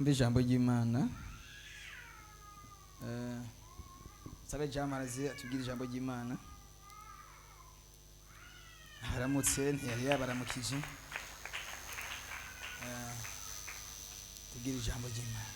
Mbe ijambo ry'Imana. Sabe Jamarazi atubwire ijambo ry'Imana. Haramutse ntiyari yabaramukije. Tubwire ijambo ry'Imana.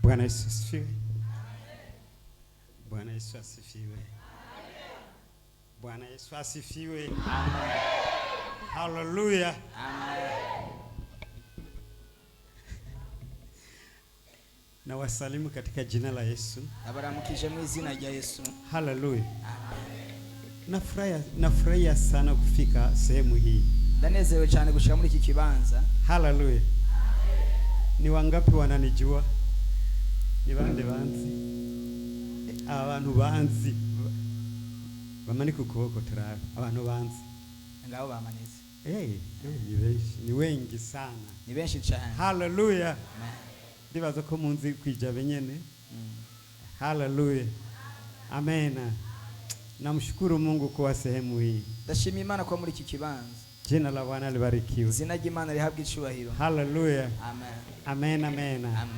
Bwana Yesu asifiwe. Bwana Yesu asifiwe. Bwana Yesu asifiwe. Haleluya. Na wasalimu katika jina la Yesu. Abaramukije mu izina rya Yesu. Haleluya. Nafurahia sana kufika sehemu hii. Ndanezerewe cyane gushika muri iki kibanza. Haleluya. Ni wangapi wananijua? Ni bande banzi? Abantu banzi. Bamanika ukuboko turabe. Abantu banzi. Ngabo bamanitse. Ni benshi, ni wengi sana. Ni benshi cyane. Haleluya. Amen. Ndibaza ko munzi kwija benyene. Haleluya. Amen. Namshukuru Mungu kwa sehemu hii. Ndashima Imana kwa muri iki kibanza. Jina la Bwana libarikiwe. Izina ry'Imana rihabwe icubahiro. Haleluya. Amen. Amen, amen. Amen.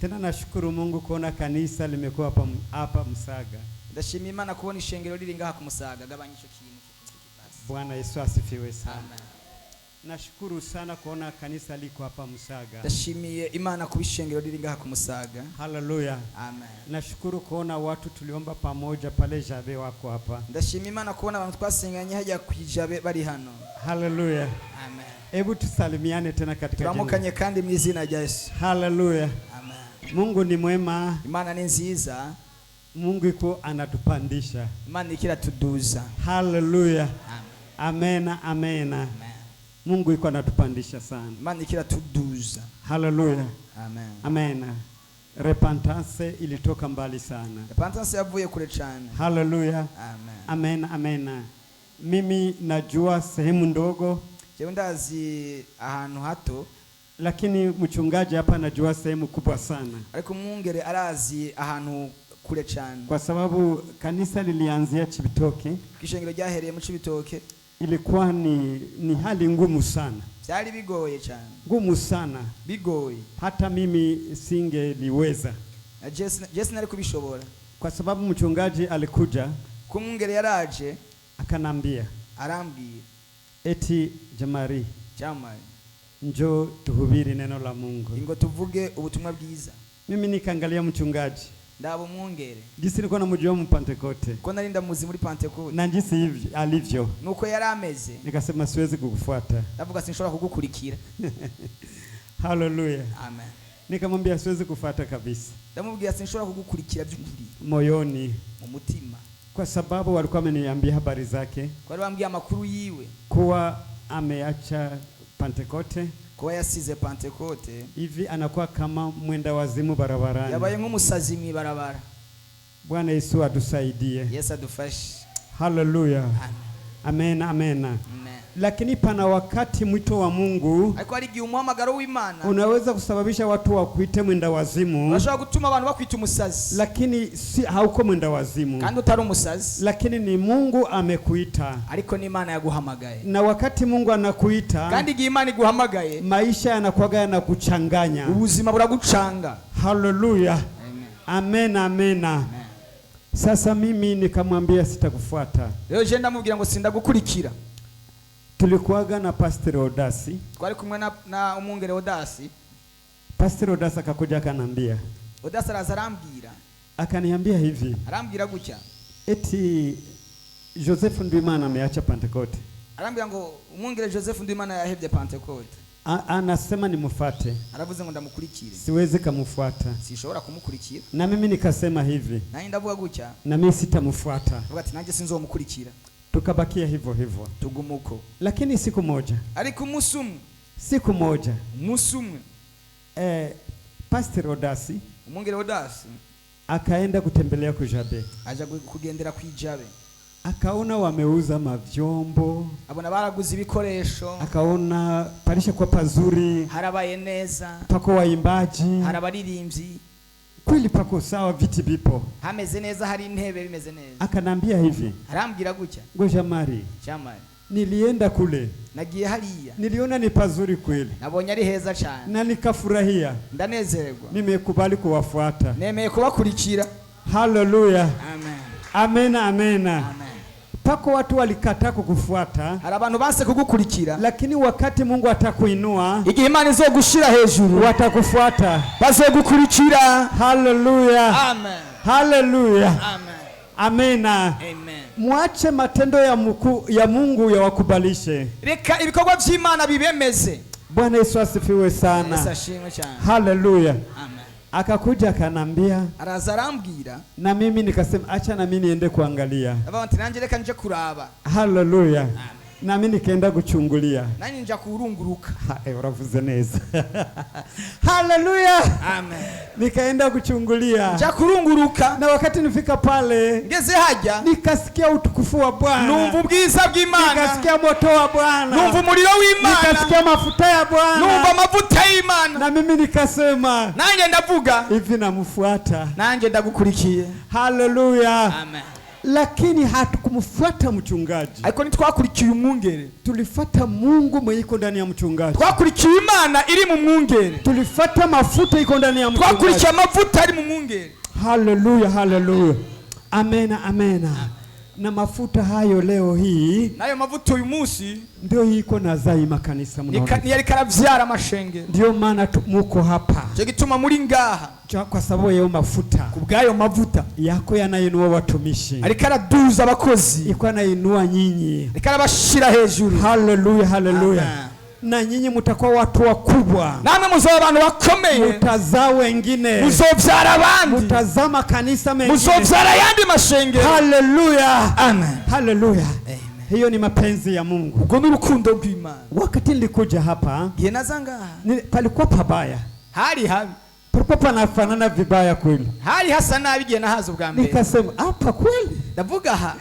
Tena nashukuru Mungu kuona kanisa limekuwa hapa Musaga. Ndashima Imana kubona ishengero riri ngaha ku Musaga. Gabanya ico kintu, ico kibasi. Bwana Yesu asifiwe sana. Amen. Nashukuru sana kuona kanisa liko hapa Musaga. Ndashimiye Imana kuba ishengero riri ngaha ku Musaga. Haleluya. Amen. Nashukuru kuona watu tuliomba pamoja pale Jabe wako hapa. Ndashima Imana kubona abantu twasenganye hajya kwijabe bari hano. Haleluya. Amen. Hebu tusalimiane tena katika jina. Turamukanye kandi mu izina rya Yesu. Haleluya. Amen. Mungu ni mwema. Imana ni nziza. Mungu iko anatupandisha. Imana ikiratuduza. Haleluya. Amen. Amen, amen. Amen. Mungu iko anatupandisha sana. Imana ikiratuduza. Haleluya. Amen. Amen. Repentance ilitoka mbali sana. Repentance yavuye kure cyane. Haleluya. Amen. Amen, amen. Mimi najua sehemu ndogo, Jewe ndazi ahantu hato, lakini mchungaji hapa anajua sehemu kubwa sana. ariko umwungere arazi ahantu kure cyane. Kwa sababu kanisa lilianzia Chibitoke, Ishengero ryahereye mu Cibitoke. ilikuwa ni hali ngumu sana. Byari bigoye cyane. Ngumu sana. Bigoye. Hata mimi singeliweza. Na Jesse nari kubishobora. Kwa sababu mchungaji alikuja Kumwungere yaraje akanambia, arambwira, eti Jamari, Jamari, njoo tuhubiri neno la Mungu. ingo tuvuge ubutumwa bwiza. Mimi nikaangalia mchungaji. Ndabo mwungere. Jinsi nilikuwa namjua mu Pentekote. Ko nari ndamuzi muri Pentekote. Na jinsi hivi alivyo. Nuko yari ameze. Nikasema siwezi kukufuata. Ndavuga sinshobora kugukurikira. Haleluya. Amen. Nikamwambia siwezi kufuata kabisa. Ndamubwira sinshobora kugukurikira by'ukuri. Moyoni. Mu mutima. Kwa sababu walikuwa wameniambia habari zake. Kwa bambwiye amakuru yiwe. Kuwa ameacha Pentekote. Kuba yasize Pentekote. Hivi anakuwa kama mwenda wazimu barabarani. Yabaye nk'umusazi mw'ibarabara. Bwana Yesu atusaidie. Yesu adufashe. Haleluya. Amen. Amen, amen. Amen. Lakini pana wakati mwito wa Mungu Ariko hari igihe umuhamagaro w'Imana unaweza kusababisha watu wakuite mwenda wazimu, urashobora gutuma abantu bakwita umusazi, lakini si hauko mwenda wazimu, kandi utari umusazi, lakini ni Mungu amekuita. ariko ni Imana yaguhamagaye. Na wakati Mungu anakuita, Kandi igihe Imana iguhamagaye, maisha yanakuwaga yanakuchanganya. ubuzima buragucanga. Haleluya. Amen. Amen, amen. Amen. Sasa mimi nikamwambia sitakufuata. Rero je ndamubwira ngo sindagukurikira. Tulikuwaga na Pastor Odasi. Twari kumwe na umwungere Odasi. Pastor Odasi akakuja akanambia. Odasi araza arambwira. Akaniambia hivi. Arambwira gutya. Eti Joseph Ndwimana ameacha Pentekote. Arambwira ngo umwungere Joseph Ndwimana yahevye Pentekote. Anasema nimfuate. Aravuze ngo ndamukurikire. Siwezi kumfuata. Sinshobora kumukurikira. Na mimi nikasema hivi. Nanjye ndavuga gutya. Na mimi sitamfuata. Ndavuga ati nanjye sinzomukurikira. Tukabakia hivyo hivyo. Tugumuko. Lakini siku moja. Ariko umunsi umwe. Siku moja. Umunsi umwe. Pastor Odasi Umwungere Odasi akaenda kutembelea Kujabe. aja kugendera kwijabe. Akaona wameuza mavyombo, Abona baraguze ibikoresho. Akaona palisha kwa pazuri, Harabaye neza. Pako waimbaji, Hari abaririmbyi. Kweli pako sawa, viti vipo. Hameze neza, hari intebe, bimeze neza. Akanambia hivi, Arambwira gutya: ngo Jamari, Jamari, nilienda kule, nagiye hariya, niliona ni pazuri kweli nabonye ari heza cyane na nikafurahia, ndanezerwa, nimekubali kuwafuata. Nemeye kubakurikira. Haleluya, Amen. Amena, amena. Amen. Pako watu walikataa kukufuata, Hari abantu banse kugukurikira, lakini wakati Mungu atakuinua igihe Imana izogushira hejuru watakufuata. Bazogukurikira. Haleluya, Amen. haleluya, Amen. amena. Amen. Mwache matendo ya Mungu yawakubalishe. Reka ibikorwa by'Imana bibemeze. Bwana Yesu asifiwe Yesu sana. ashimwe cyane. Haleluya. Amen. Akakuja akanambia, Araza arambwira, na mimi nikasema acha na mimi niende kuangalia. Ndavuga nti nanjye reka nje kuraba. Haleluya. Na mimi nikaenda kuchungulia. Nanjye nja kurunguruka. Ha, uravuze neza. Haleluya. Amen. Nikaenda kuchungulia. Nja kurunguruka. Na wakati nifika pale Ngeze hajya nikasikia utukufu wa Bwana. numva ubwiza bw'Imana, Nikasikia moto wa Bwana. numva umuriro w'Imana, Nikasikia mafuta ya numva Bwana. amavuta y'Imana. Na mimi nikasema Nanjye ndavuga, hivi namfuata. nanjye ndagukurikiye. Haleluya. Amen. Lakini hatukumfuata mchungaji, Ariko ntitwakurikiye umwungere, tulifata Mungu mwenye iko ndani ya mchungaji, twakurikiye Imana iri mu mwungere, tulifata mafuta iko ndani ya mchungaji. twakurikiye amavuta ari mu mwungere. Haleluya, haleluya, amena, amena. Na mafuta hayo leo hii N'ayo mavuta uyu munsi ndio iko na zai makanisa mnaona, niyo ariko aravyara amashengero. ndio maana muko hapa. Icyo gituma muri ngaha. Kwa sababu yayo mafuta Ku bw'ayo mavuta yako yanainua watumishi, ariko araduza abakozi, iko anainua nyinyi. Ariko arabashira hejuru. Haleluya, haleluya. Amen. Na nyinyi mtakuwa watu wakubwa, Namwe muzoba abantu bakomeye, mutazaa wengine, muzovyara abandi, mutazaa makanisa mengine. Muzovyara ayandi mashengero. Haleluya, Amen. haleluya. Amen. Hiyo ni mapenzi ya Mungu. Ubwo ni urukundo rw'Imana. Wakati nilikuja hapa Igihe naza ngaha palikuwa pabaya, hari habi, palikuwa panafanana vibaya kweli. Hari hasa nabi igihe nahaza ubwa mbere. Nikasema hapa kweli, Ndavuga aha,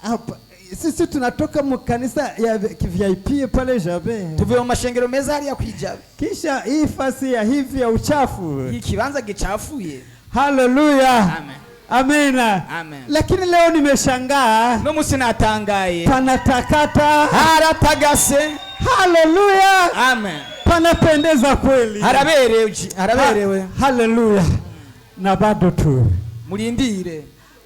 hapa sisi tunatoka mkanisa ya VIP pale Jabe, tuvuye mu mashengero meza hariya kwijabe, kisha hii fasi ya hivi ya uchafu. Iki kibanza gicafuye. Haleluya, Amen. amena. Amen. Lakini leo nimeshangaa, No munsi natangaye, panatakata. Haratagase. Haleluya, Amen. panapendeza kweli, Haraberewe, haraberewe. Haleluya. Na bado tu, Murindire.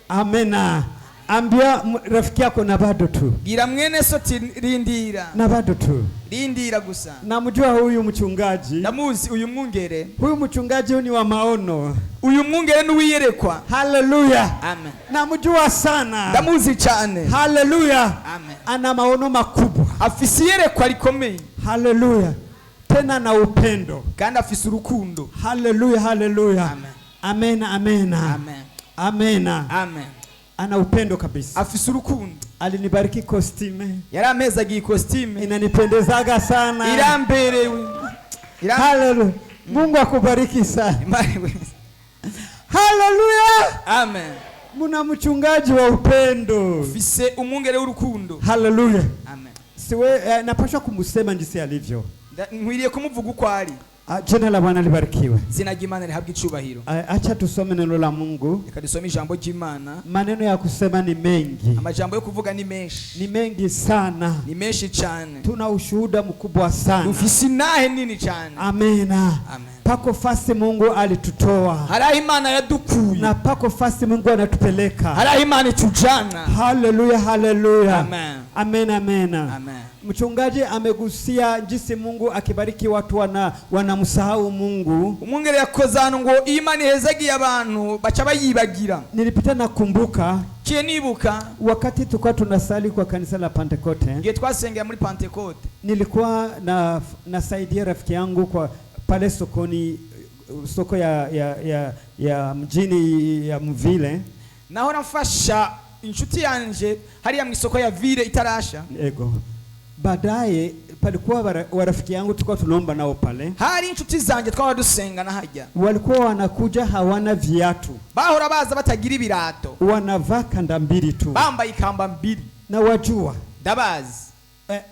amena. Ambia rafiki yako na bado tu, Bwira mwene so ati rindira, na bado tu. Rindira gusa. Namjua huyu mchungaji, Ndamuzi uyu mwungere, huyu mchungaji huyu ni wa maono. Uyu mwungere n'uwiyerekwa. Haleluya, Amen. namjua sana. Ndamuzi cyane. Haleluya, Amen. ana maono makubwa. Afise iyerekwa rikomeye. Haleluya, tena na upendo. Kandi afise urukundo. Haleluya, haleluya, Amen. amena, amena, Amen. amena. Amen. Ana upendo kabisa. Afise urukundo. Alinibariki kostime, Yari amezagiye ikositime, inanipendezaga sana. Iramberewe. Haleluya, Mungu akubariki sana. Imana iwe- Haleluya, Amen. muna mchungaji wa upendo. Ufise umwungere w'urukundo. Haleluya. Amen. Siwe napaswa kumsema jinsi alivyo. Nkwiriye kumuvuga uko ari. Jina la Bwana libarikiwe. Izina ry'Imana rihabwe icubahiro. Acha tusome neno la Mungu. Reka dusome ijambo ry'Imana. Maneno ya kusema ni mengi, Amajambo yo kuvuga ni menshi, ni mengi sana. Ni menshi cyane. Tuna ushuhuda mkubwa sana. Dufise inahe nini cyane. Amena. Amen. Pako fasi Mungu alitutoa Hari aho Imana yadukuye, na pako fasi Mungu anatupeleka. Hari aho Imana itujana. Haleluya, haleluya, Amen. amen, amena. Amen. Mchungaji amegusia jinsi Mungu akibariki watu wanamsahau Mungu. Umwungere yakoze ahantu ngo iyo Imana ihezagiye abantu baca bayibagira. Nilipita nakumbuka Kiye nibuka wakati tulikuwa tunasali kwa kanisa la Pentekote, igihe twasengera muri Pentekote, nilikuwa na nasaidia rafiki yangu kwa pale sokoni, soko ya mjini ya Mvile. Naho nafasha inshuti yanje hariya mu isoko ya ville itarasha. Ego. Baadaye palikuwa warafiki yangu tulikuwa tunaomba nao pale, Hari inshuti zanjye twaba dusengana hajya. Walikuwa wanakuja hawana viatu, Bahora baza batagira ibirato, wanavaa kanda mbili tu, bambaye ikamba mbili. Na wajua, Ndabazi.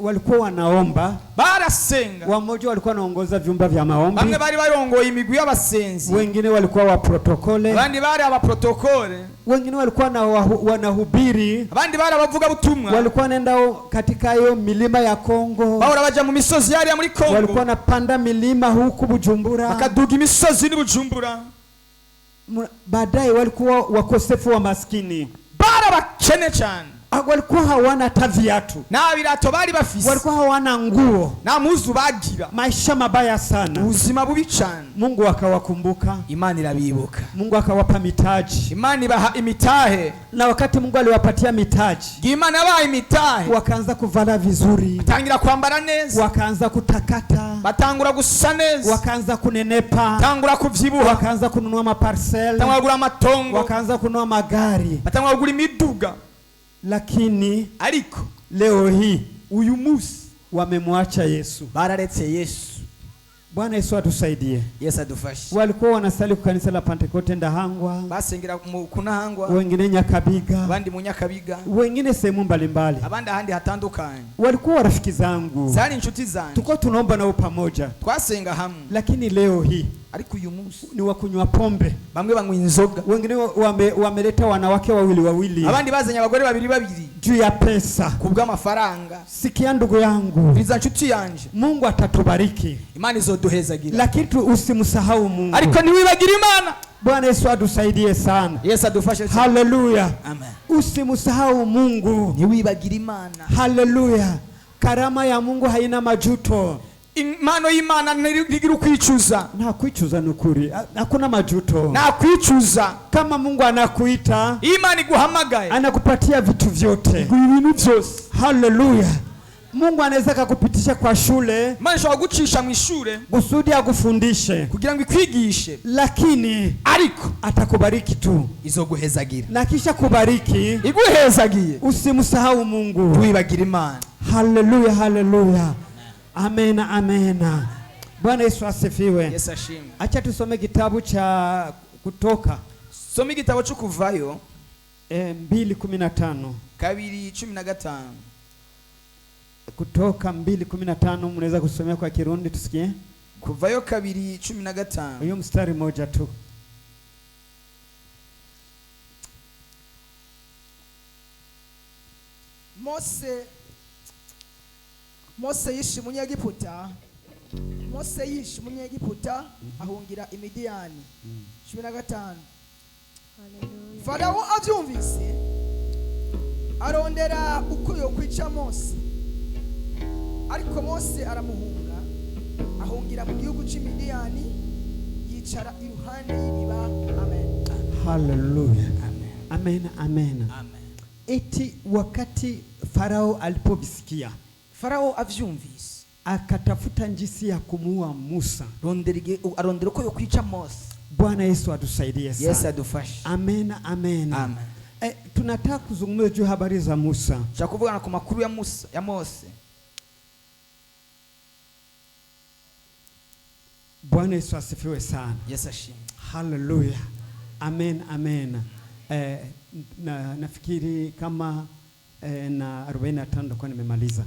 Walikuwa wanaomba. Barasenga. Wamoja walikuwa wanaongoza vyumba vya maombi, Bamwe bari barongoye imigwi y'abasenzi, wengine walikuwa wa protokole, abandi bari abaprotokole, wengine walikuwa na wanahubiri, abandi bari abavugabutumwa. Walikuwa wanaenda katika hiyo milima ya Kongo, Bahora baja mu misozi yariya muri walikuwa Kongo, wanapanda milima huku Bujumbura. Bakaduga imisozi n'i Bujumbura. Baadaye walikuwa wakosefu wa maskini, Bari abakene cyane. Ah, walikuwa hawana hata viatu, Nta birato bari bafise, walikuwa hawana nguo, nta mpuzu bagira, maisha mabaya sana. Ubuzima bubi cyane. Mungu akawakumbuka, Imana irabibuka. Mungu akawapa mitaji, Imana ibaha imitahe. Na wakati Mungu aliwapatia mitaji, Igihe Imana yabaha imitahe, wakaanza kuvala vizuri, batangira kwambara neza, wakaanza kutakata, batangura gusa neza, wakaanza kunenepa, batangura kuvyibuha, wakaanza kununua maparcel, batangura kugura amatongo, wakaanza kununua magari. Batangura kugura imiduga. Lakini Ariko leo hii uyu munsi wamemwacha Yesu. Bararetse Yesu. Bwana Yesu atusaidie. Yesu adufashe. Walikuwa wanasali kwa kanisa la Pentekoste Ndahangwa, Basengera mu Kunahangwa, wengine Nyakabiga, abandi mu Nyakabiga, wengine sehemu mbalimbali. Abandi ahandi hatandukanye. Walikuwa rafiki zangu, Zari inshuti zanjye, tulikuwa tunaomba nao pamoja, twasenga hamwe. Lakini leo hii Ariko uyu munsi ni wakunywa pombe, bamwe banywa inzoga, wengine wameleta wanawake wawili wawili abandi bazanye abagore babiri babiri juu ya pesa. Kubw'amafaranga. Sikia ndugu yangu, Biza nshuti yanje, Mungu atatubariki, Imana izoduhezagira, lakini usimsahau Mungu. Ariko ntiwibagire Imana. Bwana Yesu atusaidie sana. Yesu adufashe cyane. Haleluya. Amen. Usimsahau Mungu. Ntiwibagire Imana. Haleluya. Karama ya Mungu haina majuto. Impano y'Imana ntigira ukwicuza. Nta kwicuza ni ukuri. Hakuna majuto. Nta kwicuza. Kama Mungu anakuita, Iyo Imana iguhamagaye, anakupatia vitu vyote. Iguha ibintu byose. Haleluya. Mungu anaweza akakupitisha kwa shule Imana ishobora kugucisha mu ishure kusudi akufundishe, kugira ngo ikwigishe, lakini ariko atakubariki tu, izoguhezagira. Na kisha kubariki, Iguhezagiye, usimsahau Mungu. Ntiwibagire Imana. Haleluya, haleluya, amena, amena. Bwana Yesu asifiwe. Yesu ashimwe. Acha tusome kitabu cha Kutoka Soma igitabo cyo Kuvayo 2:15. 2:15. Kutoka 2:15, mnaweza kusomea kwa Kirundi tusikie. Kuvayo 2:15. Hiyo mstari mmoja tu. Mose yishe umunyegiputa, Mose yishe umunyegiputa ahungira imidiyani. 15. Farawo abyumvise arondera uko yokwica Mose, ariko Mose aramuhunga ahungira mu gihugu c'Imidiyani yicara iruhande y'iriba. Amen. Haleluya. Amen. Amen, amen. Amen. Eti wakati Farao alipovisikia, Farawo avyumvise, akatafuta jinsi ya kumuua Musa. Arondera uko yokwica Mose. Bwana Yesu atusaidie Yesu sana. adufashe. Amen, amen. Amen. Tunataka kuzungumza juu habari za Musa. Nshaka kuvugana ku makuru ya Musa, ya Mose. Bwana Yesu asifiwe sana. Yesu ashimwe. Haleluya. Amen, amen. Nafikiri kama na 45 ndio nimemaliza.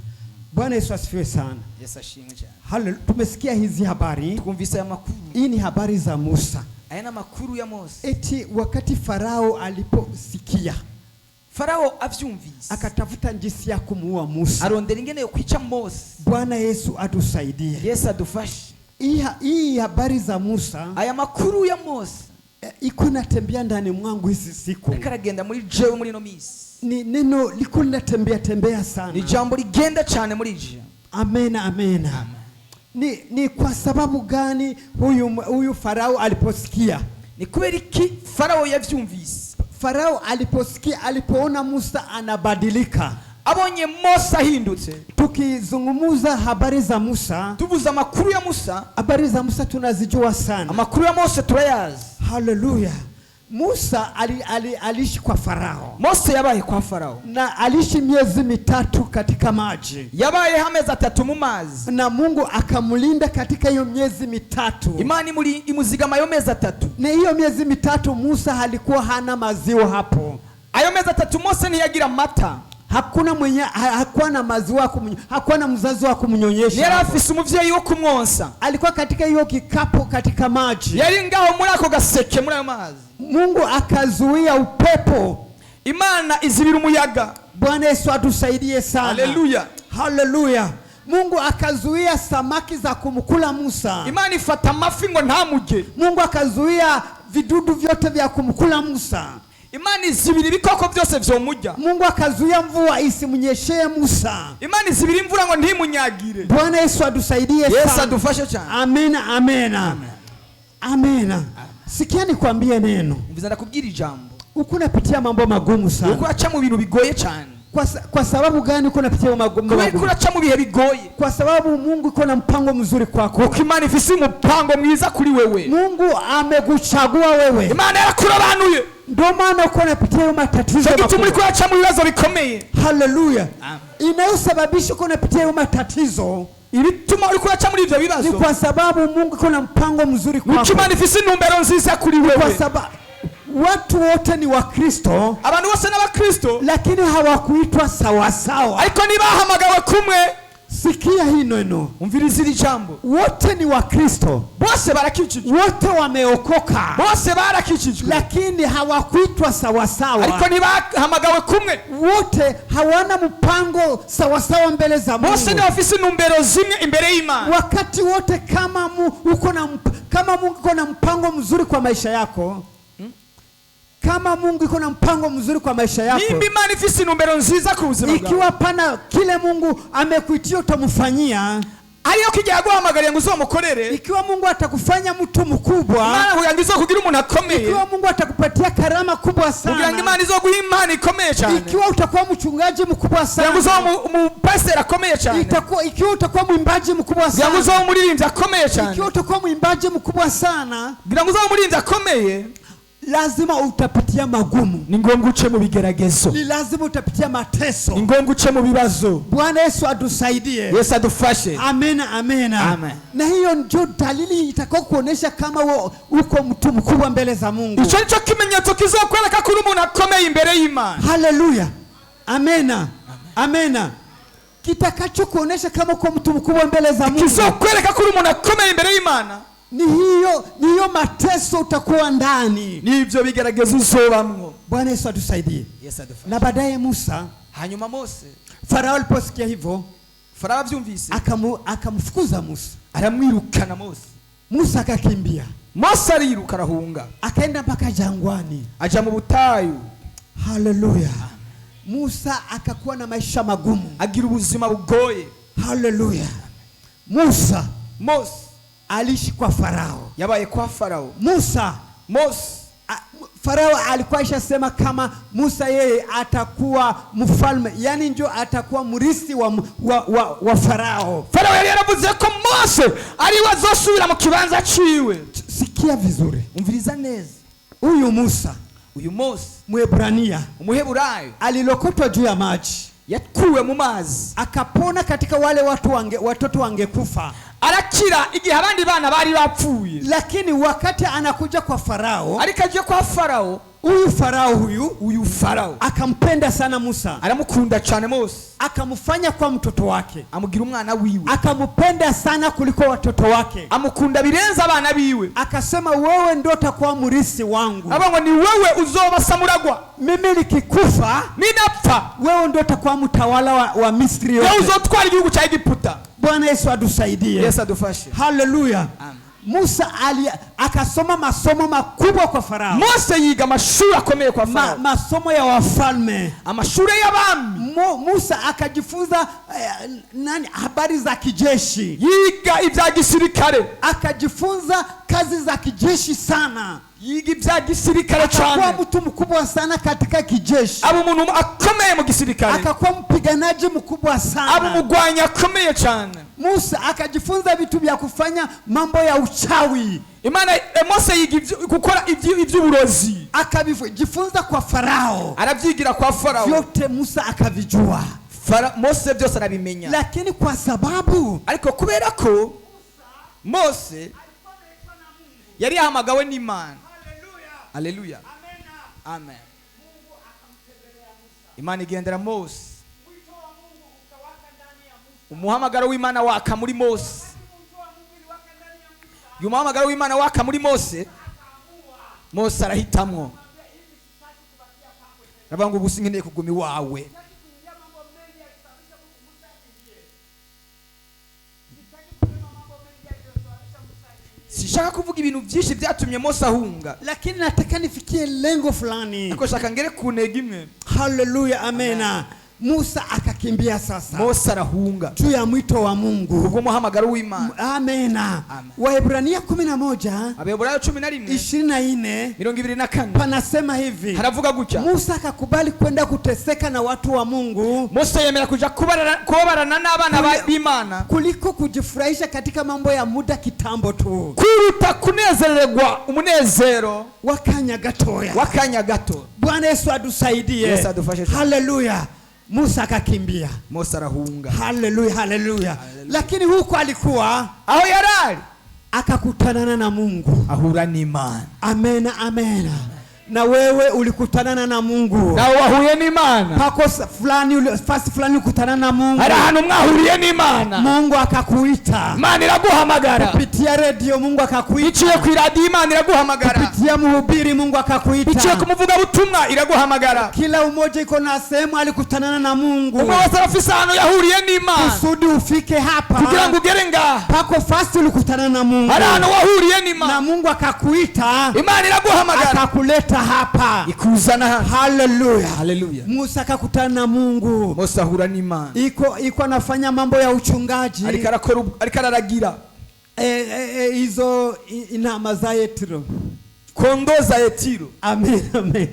Bwana Yesu asifiwe sana. Yesu ashimwe cyane. Haleluya. Tumesikia hizi habari. Twumvise aya makuru. Hii ni habari za Musa. Aya ni amakuru ya Mose. Eti wakati Farao aliposikia, Farao avyumvise, akatafuta jinsi ya kumuua Musa. Arondera ingene yo kwica Mose. Bwana Yesu atusaidie. Yesu adufashe. Hii habari za Musa, Aya makuru ya Mose iko natembea ndani mwangu hizi siku. Ariko aragenda muri jewe muri ino minsi. Ni neno liko linatembea tembea sana. Ni jambo rigenda cyane muri je. Amen, amen. Amen. Ni kwa sababu gani huyu Farao aliposikia? Ni kubera iki Farao yavyumvise? Farao aliposikia, alipoona Musa anabadilika. Abonye Mose ahindutse. Tukizungumza habari za Musa, Tuvuze amakuru ya Musa, habari za Musa tunazijua sana. Amakuru ya Mose turayazi. Haleluya. Musa aliishi kwa Farao. Mose yabaye kwa Farao. Na aliishi miezi 3 katika maji. Yabaye amezi 3 mu mazi. Na Mungu akamlinda katika hiyo miezi 3. Imana imuzigama ayo mezi 3. Na hiyo miezi 3 Musa alikuwa hana maziwa hapo. Ayo mezi 3 Mose ntiyagira mata. Hakuna mwenye, hakuwa na maziwa hakuwa na mzazi wa kumnyonyesha. Yari afise umuvyeyi wo kumwonsa. Alikuwa katika hiyo kikapu katika maji. Yari ngaho muri ako gaseke muri ayo mazi. Mungu akazuia upepo. Imana izibira umuyaga. Bwana Yesu atusaidie sana. Haleluya. Haleluya. Mungu akazuia samaki za kumkula Musa. Imana ifata amafi ngo ntamurye. Mungu akazuia vidudu vyote vya kumkula Musa. Imana izibira ibikoko byose vyomurya. Mungu akazuia mvua isimnyeshee Musa. Imana izibira imvura ngo ntimunyagire. Bwana Yesu atusaidie sana. Yesu adufashe cyane. Amina, amina. Amina. Sikia nikwambie neno. Umviza ndakubwira ijambo. Uko unapitia mambo magumu sana. Uko uraca mu bintu bigoye cyane. Kwa sababu gani uko unapitia mambo magumu? Kubera ko uraca mu bihe bigoye. Kwa sababu Mungu iko na mpango mzuri kwako. Kuko Imana ifise umupango mwiza kuri wewe. Mungu amekuchagua wewe. Imana yarakurobanuye. Ndio maana uko unapitia matatizo makubwa. Cyo gituma uriko uraca mu bibazo bikomeye. Haleluya. Inayosababisha uko unapitia matatizo, ibituma uriko uraca muri ivyo bibazo, ni kwa sababu Mungu iko na mpango mzuri kwako. Nuko Imana ifise intumbero nziza kuri wewe. Kwa sababu watu wote ni wa Kristo, abantu bose n'abakristo, lakini hawakuitwa sawa sawa. Ariko nibahamagawe kumwe. Sikia hii neno. Umviriza iri jambo. Wote ni wa Kristo. Bose barakijijwe. Wote wameokoka. Bose barakijijwe. Lakini hawakuitwa sawa sawa. Ariko nibahamagawe kumwe. Wote hawana mpango sawa sawa mbele za Mungu. Bose ni bafise intumbero zimwe imbere y'Imana. Wakati wote kama uko na kama Mungu uko na mpango mzuri kwa maisha yako. Kama Mungu iko na mpango mzuri kwa maisha yako. Nimba Imana ifise intumbero nziza ku buzima bwawe. Ikiwa pana kile Mungu amekuitia utamfanyia. Ariyo kijya guhamagariye ngo uzomukorere. Ikiwa Mungu atakufanya mtu mkubwa. Imana kugira ngo izokugira umuntu akomeye. Ikiwa Mungu atakupatia karama kubwa sana. Kugira ngo Imana izoguha impano ikomeye cyane. Ikiwa utakuwa mchungaji mkubwa sana. Kugira ngo uzoba umupasiteri akomeye cyane. Ikiwa utakuwa mwimbaji mkubwa sana. Kugira ngo uzoba umuririmbyi akomeye cyane. Ikiwa utakuwa mwimbaji mkubwa sana. Kugira ngo uzoba umuririmbyi akomeye. Lazima utapitia magumu. Ni ngombwa uce mu bigeragezo. Ni lazima utapitia mateso. Ni ngombwa uce mu bibazo. Bwana Yesu atusaidie. Yesu adufashe. Amen, amen. Amen. Na hiyo ndio dalili itakao kuonesha kama uko mtu mkubwa mbele za Mungu. Ico nico kimenyetso kizokwereka ko uri umuntu akomeye imbere y'Imana. Haleluya. Amen. Amen. Kitakacho kuonesha kama uko mtu mkubwa mbele za Mungu. Kizokwereka ko uri umuntu akomeye imbere y'Imana. Ni hiyo mateso utakuwa ndani. Ni ivyo bigeragezo uzobamwo. Bwana Yesu atusaidie. Yesu adufashe. Na baadaye Musa, hanyuma Mose, Farao aliposikia hivyo, Farao avyumvise, akamfukuza Musa. Aramwirukana Mose. Musa akakimbia. Mose ariruka arahunga. Akaenda mpaka jangwani. Aja mu butayu. Haleluya. Musa akakuwa na maisha magumu. Agira ubuzima bugoye. Haleluya. Mose aliishi kwa Farao. Yabaye kwa Farao. Mose Farao alikuwa ashasema kama Musa yeye atakuwa mfalme, yani ndio atakuwa mrithi wa Farao. Farao yari yaravuze ko Mose ari we azosubira mu kibanza ciwe. Sikia vizuri. Umviriza neza. Huyu Musa, uyu Mose Mwebrania, Umuheburayo, alilokotwa juu ya maji. Yakuwe mu mazi. Akapona katika wale watu watoto wangekufa. Arakira igihe abandi bana bari bapfuye. Lakini wakati anakuja kwa Farao, ariko aje kwa Farao, huyu Farao huyu Farao akampenda sana Musa. Aramukunda cyane Mose. Akamfanya kwa mtoto wake. Amugira umwana wiwe. Akampenda sana kuliko watoto wake. Amukunda birenze abana biwe. Akasema wewe ndio utakuwa mrithi wangu. Abango ni wewe uzoba samuragwa. Mimi nikikufa, ninapfa, wewe ndio utakuwa mtawala wa Misri yote. Wewe uzotwara igihugu cha Egiputa. Bwana Yesu atusaidie. Yesu adufashe. Haleluya. Amen. Musa akasoma masomo makubwa kwa Farao. Mose yiga amashuri akomeye kwa Farao. Masomo ya wafalme. Amashuri y'abami. Musa akajifunza habari za kijeshi. Yiga ibya gisirikare. Akajifunza kazi za kijeshi sana, Yiga ibya gisirikare akakuwa cyane, mtu mkubwa sana katika kijeshi, aba umuntu akomeye mu gisirikare, akakuwa mpiganaji mkubwa aba sana. umugwanyi akomeye cyane. Musa akajifunza vitu vya kufanya mambo ya uchawi, Imana Mose yiga gukora iby'uburozi, akavijifunza kwa Farao, arabyigira kwa Farawo. vyote Musa akavijua. Mose byose arabimenya, Lakini kwa sababu ariko kubera ko Mose yari yahamagawe n'Imana, haleluya, amen, Imana igendera Mose, umuhamagaro w'Imana waka muri Mose. Uyu muhamagaro w'Imana waka muri Mose, Mose arahitamwo, aravuga ngo ubu sinkeneye kuguma iwawe. Sishaka kuvuga ibintu byinshi byatumye Mose ahunga, lakini nataka nifikie lengo fulani. Ariko shaka ngere ku ntego imwe. Haleluya, amena. Musa akakimbia sasa Mose arahunga juu ya mwito wa Mungu. Ubwo muhamagaro w'Imana. Amena. Amen. Waebrania 11 Abeburayo 11 24 24 panasema hivi, haravuga gutya, Musa akakubali kwenda kuteseka na watu wa Mungu Mose yemera kuja kubabarana n'abana b'Imana kuliko kujifurahisha katika mambo ya muda kitambo tu, kuruta kunezererwa umunezero wakanya gatoya. Wakanya gato. Bwana Yesu atusaidie. Yesu adufashe sana. Haleluya. Musa akakimbia. Mose arahunga. Haleluya, haleluya. Lakini huko alikuwa aho yarari akakutanana na Mungu. Ahura n'Imana. Amena, amena. Na wewe ulikutanana na Mungu. Nawe wahuye n'Imana. Pako fulani, fasi fulani ulikutana na Mungu. Hari ahantu mwahuriye n'Imana. Mungu akakuita. Imana iraguhamagara. Kupitia radio Mungu akakuita. Iciye ku radio Imana iraguhamagara. Kupitia mhubiri Mungu akakuita. Iciye ku muvugabutumwa iraguhamagara. Kila umoja iko na sehemu alikutanana na Mungu. Umwe wese arafise ahantu yahuriye n'Imana. Kusudi ufike hapa. Kugira ngo ugere ngaha. Pako fasi ulikutana na Mungu. Hari ahantu wahuriye n'Imana. Na Mungu akakuita. Imana iraguhamagara. Akakuleta hapa. Ikuzana hano. Haleluya. Haleluya. Musa akakutana na Mungu. Mose ahura n'Imana. Iko anafanya mambo ya uchungaji. Ariko arakora, ariko araragira. Hizo intama za Yetro. Kondoo za Yetiro. Amen, amen.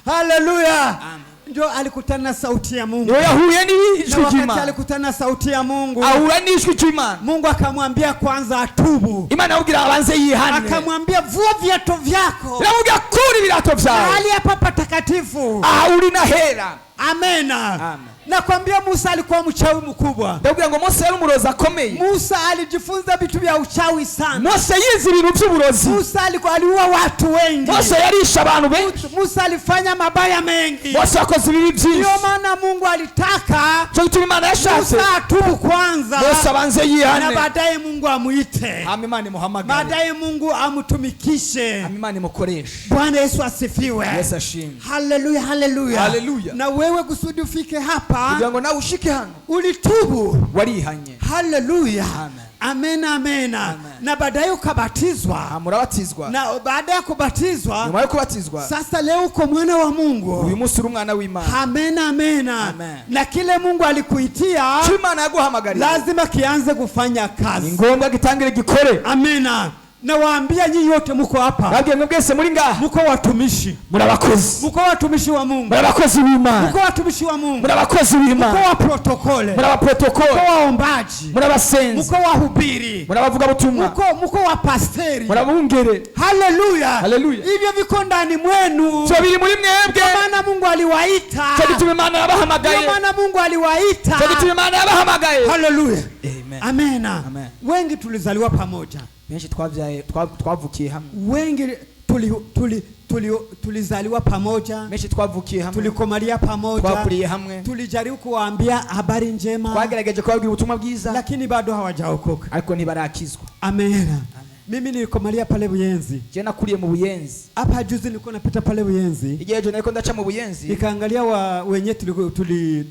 Haleluya. Amen. Ndio alikutana na sauti ya Mungu. Ndio yahuye n'ijwi Na wakati ry'Imana. alikutana na sauti ya Mungu, Ahura n'ijwi ry'Imana. Mungu akamwambia kwanza atubu. Imana amubwira abanze yihane. Akamwambia vua viatu vyako. Iramubwira kura ibirato vyawe. Mahali hapa patakatifu. Aha uri nahera. Amena. Amen. Nakwambia Musa alikuwa mchawi mkubwa. Ndabwira ngo Mose yari umurozi akomeye. Musa alijifunza vitu vya uchawi sana. Mose yize ibintu by'uburozi. Musa alikuwa aliua watu wengi. Mose yarishe abantu benshi. Musa alifanya mabaya mengi. Mose yakoze ibibi byinshi. Ndio maana Mungu alitaka Cyo gituma Imana yashatse Musa atubu kwanza. Mose abanze yihane. Na baadaye Mungu amuite. Hama Imana imuhamagare. Baadaye Mungu amtumikishe. Hama Imana imukoreshe. Bwana Yesu asifiwe. Yesu ashimwe. Haleluya, haleluya. Haleluya. Na wewe kusudi ufike hapa Kugira ngo nawe ushike hano ulitubu. Warihanye. Haleluya. Amen. Amen, amen. Amen. Na baadaye ukabatizwa. Murabatizwa. Na baada ya kubatizwa, nyuma yo kubatizwa, sasa leo uko mwana wa Mungu. Uyu munsi uri umwana w'Imana. Amen, amen. Amen. Na kile Mungu alikuitia Icyo Imana yaguhamagariye lazima kianze kufanya kazi. Ni ngombwa gitangire gikore. Amen. Na waambia nyinyi wote mko hapa. Nabwiye mwe mwese muri ngaha. Mko watumishi. Muri abakozi. Mko watumishi wa Mungu. Muri abakozi b'Imana. Mko watumishi wa Mungu. Muri abakozi b'Imana. Mko wa protokole. Muri abaprotokole. Mko waombaji. Muri abasenzi. Mko wahubiri. Muri abavugabutumwa. Mko wa pasteri. Muri abungere. Haleluya. Haleluya. Hivyo viko ndani mwenu. Cyo biri muri mwebwe. Kwa maana Mungu aliwaita. Cyo gituma Imana yabahamagaye. Kwa maana Mungu aliwaita. Cyo gituma Imana yabahamagaye. Haleluya. Amen. Amen. Amen. Wengi tulizaliwa pamoja. Benshi twavyaye twavukiye hamwe. Wengi tulizaliwa pamoja. Benshi twavukiye hamwe. Tulikomalia pamoja. Twakuriye hamwe. Tulijaribu kuwaambia habari njema. Twagerageje kubabwira ubutumwa bwiza. Lakini bado hawajaokoka. Ariko ntibarakizwa. Amen. Amen. Mimi nilikomalia pale Buyenzi. Je, nakuriye mu Buyenzi. Hapa juzi nilikuwa napita pale Buyenzi. Igihe ejo nariko ndaca mu Buyenzi. Nikaangalia wenye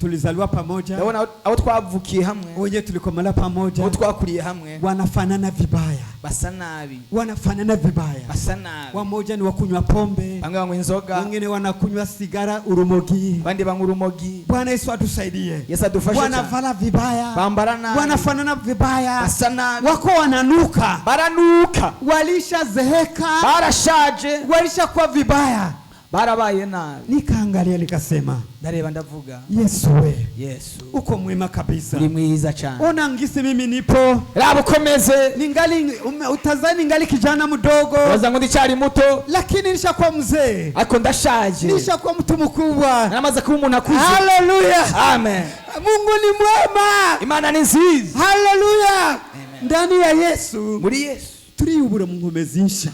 tulizaliwa pamoja. Ndabona abo twavukiye hamwe. Wenye tulikomalia pamoja. Abo twakuriye hamwe. Wanafanana vibaya. Basa nabi. Wanafanana vibaya. Basa nabi. Wamoja ni wakunywa pombe, Bamwe banywa inzoga, wengine wanakunywa sigara, urumogi. Abandi banywa urumogi. Bwana Yesu atusaidie. Yesu adufashe cyane. Wanavala vibaya, Bambara nabi. Wanafanana vibaya, Basa nabi. Wako wananuka, Baranuka, walishazeeka, barashaje, walishakuwa vibaya. Barabaye nabi. Nikaangalia nikasema, Ndareba ndavuga, Yesu we, Yesu uko mwema kabisa. Uri mwiza cyane. Ona ngisi mimi nipo, Raba ukomeze, ningali utazani ningali kijana mdogo, waza ngo ndicyari muto, lakini nishakuwa mzee, ariko ndashaje, nishakuwa mtu mkubwa. Naramaze kuba umuntu akuze. Haleluya, Amen. Mungu ni mwema. Imana ni nziza. Haleluya. Amen. Ndani ya Yesu, Muri Yesu turiyubura mu nkomezi nsha.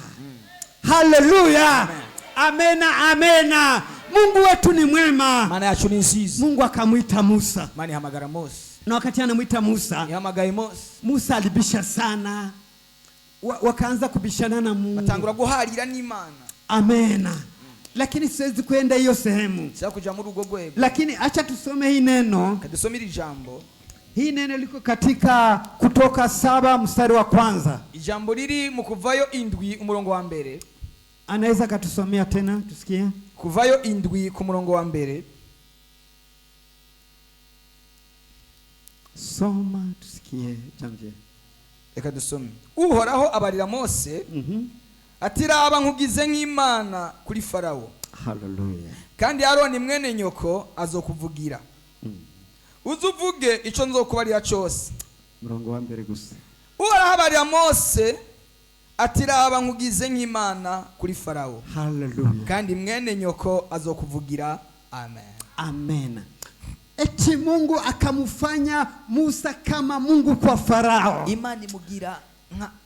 Haleluya. Amena, amena. Mungu wetu ni mwema. Imana yacu ni nziza. Mungu akamwita Musa. Imana ihamagara Mose. Na wakati anamwita Musa, Yahamagaye Mose, Musa alibisha sana. Wakaanza kubishana na Mungu. Batangura guharira n'Imana. Amena. Lakini siwezi kwenda hiyo sehemu. Sasa kuja muri urwo rwego. Lakini acha tusome hii neno. Kadusomere ijambo. Hii neno liko katika Kutoka 7 mstari wa kwanza. Ijambo riri mu Kuvayo 7 umurongo wa mbere. Anaweza katusomea tena tusikie. Kuvayo 7 ku murongo wa mbere. Soma tusikie Janvier. Reka dusome. Uhoraho abarira Mose. Ati raba nkugize nk'Imana kuri Farawo. Hallelujah. Kandi Aroni mwene nyoko azokuvugira. Uzuvuge ico nzokubarira cyose. Murongo wa mbere gusa. Uhoraho abarira Mose ati raba nkugize nk'Imana kuri Farawo. Hallelujah. Kandi mwene nyoko azokuvugira. Amen. Amen. Eti Mungu akamfanya Musa kama Mungu kwa Farao. Imana imugira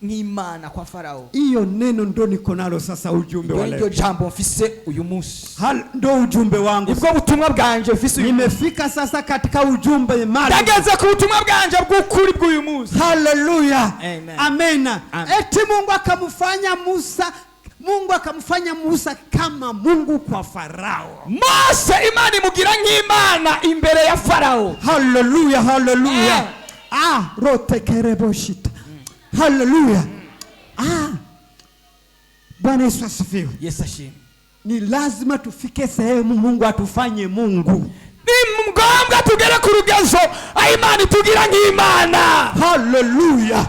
nk'Imana kwa Farao. Hiyo neno ndo niko nalo sasa, ujumbe wa Iryo leo. jambo mfise uyu munsi. Ndo ujumbe wangu. Nibwo butumwa bwanje mfise uyu munsi. Nimefika sasa katika ujumbe maalum. Ndageze ku butumwa bwanje bw'ukuri bw'uyu munsi. Hallelujah. Amen. Amen. Amen. Eti Mungu akamfanya Musa, Mungu akamfanya Musa kama Mungu kwa Farao. Mose Imana imugira nk'Imana imbere ya Farao. Hallelujah, hallelujah. Rotekereboshita. Hallelujah. Bwana Yesu asifiwe. Yesu ashimwe. Ni lazima tufike sehemu Mungu atufanye Mungu. Ni ngombwa tugere ku rugezo aho Imana itugira nk'Imana. Hallelujah.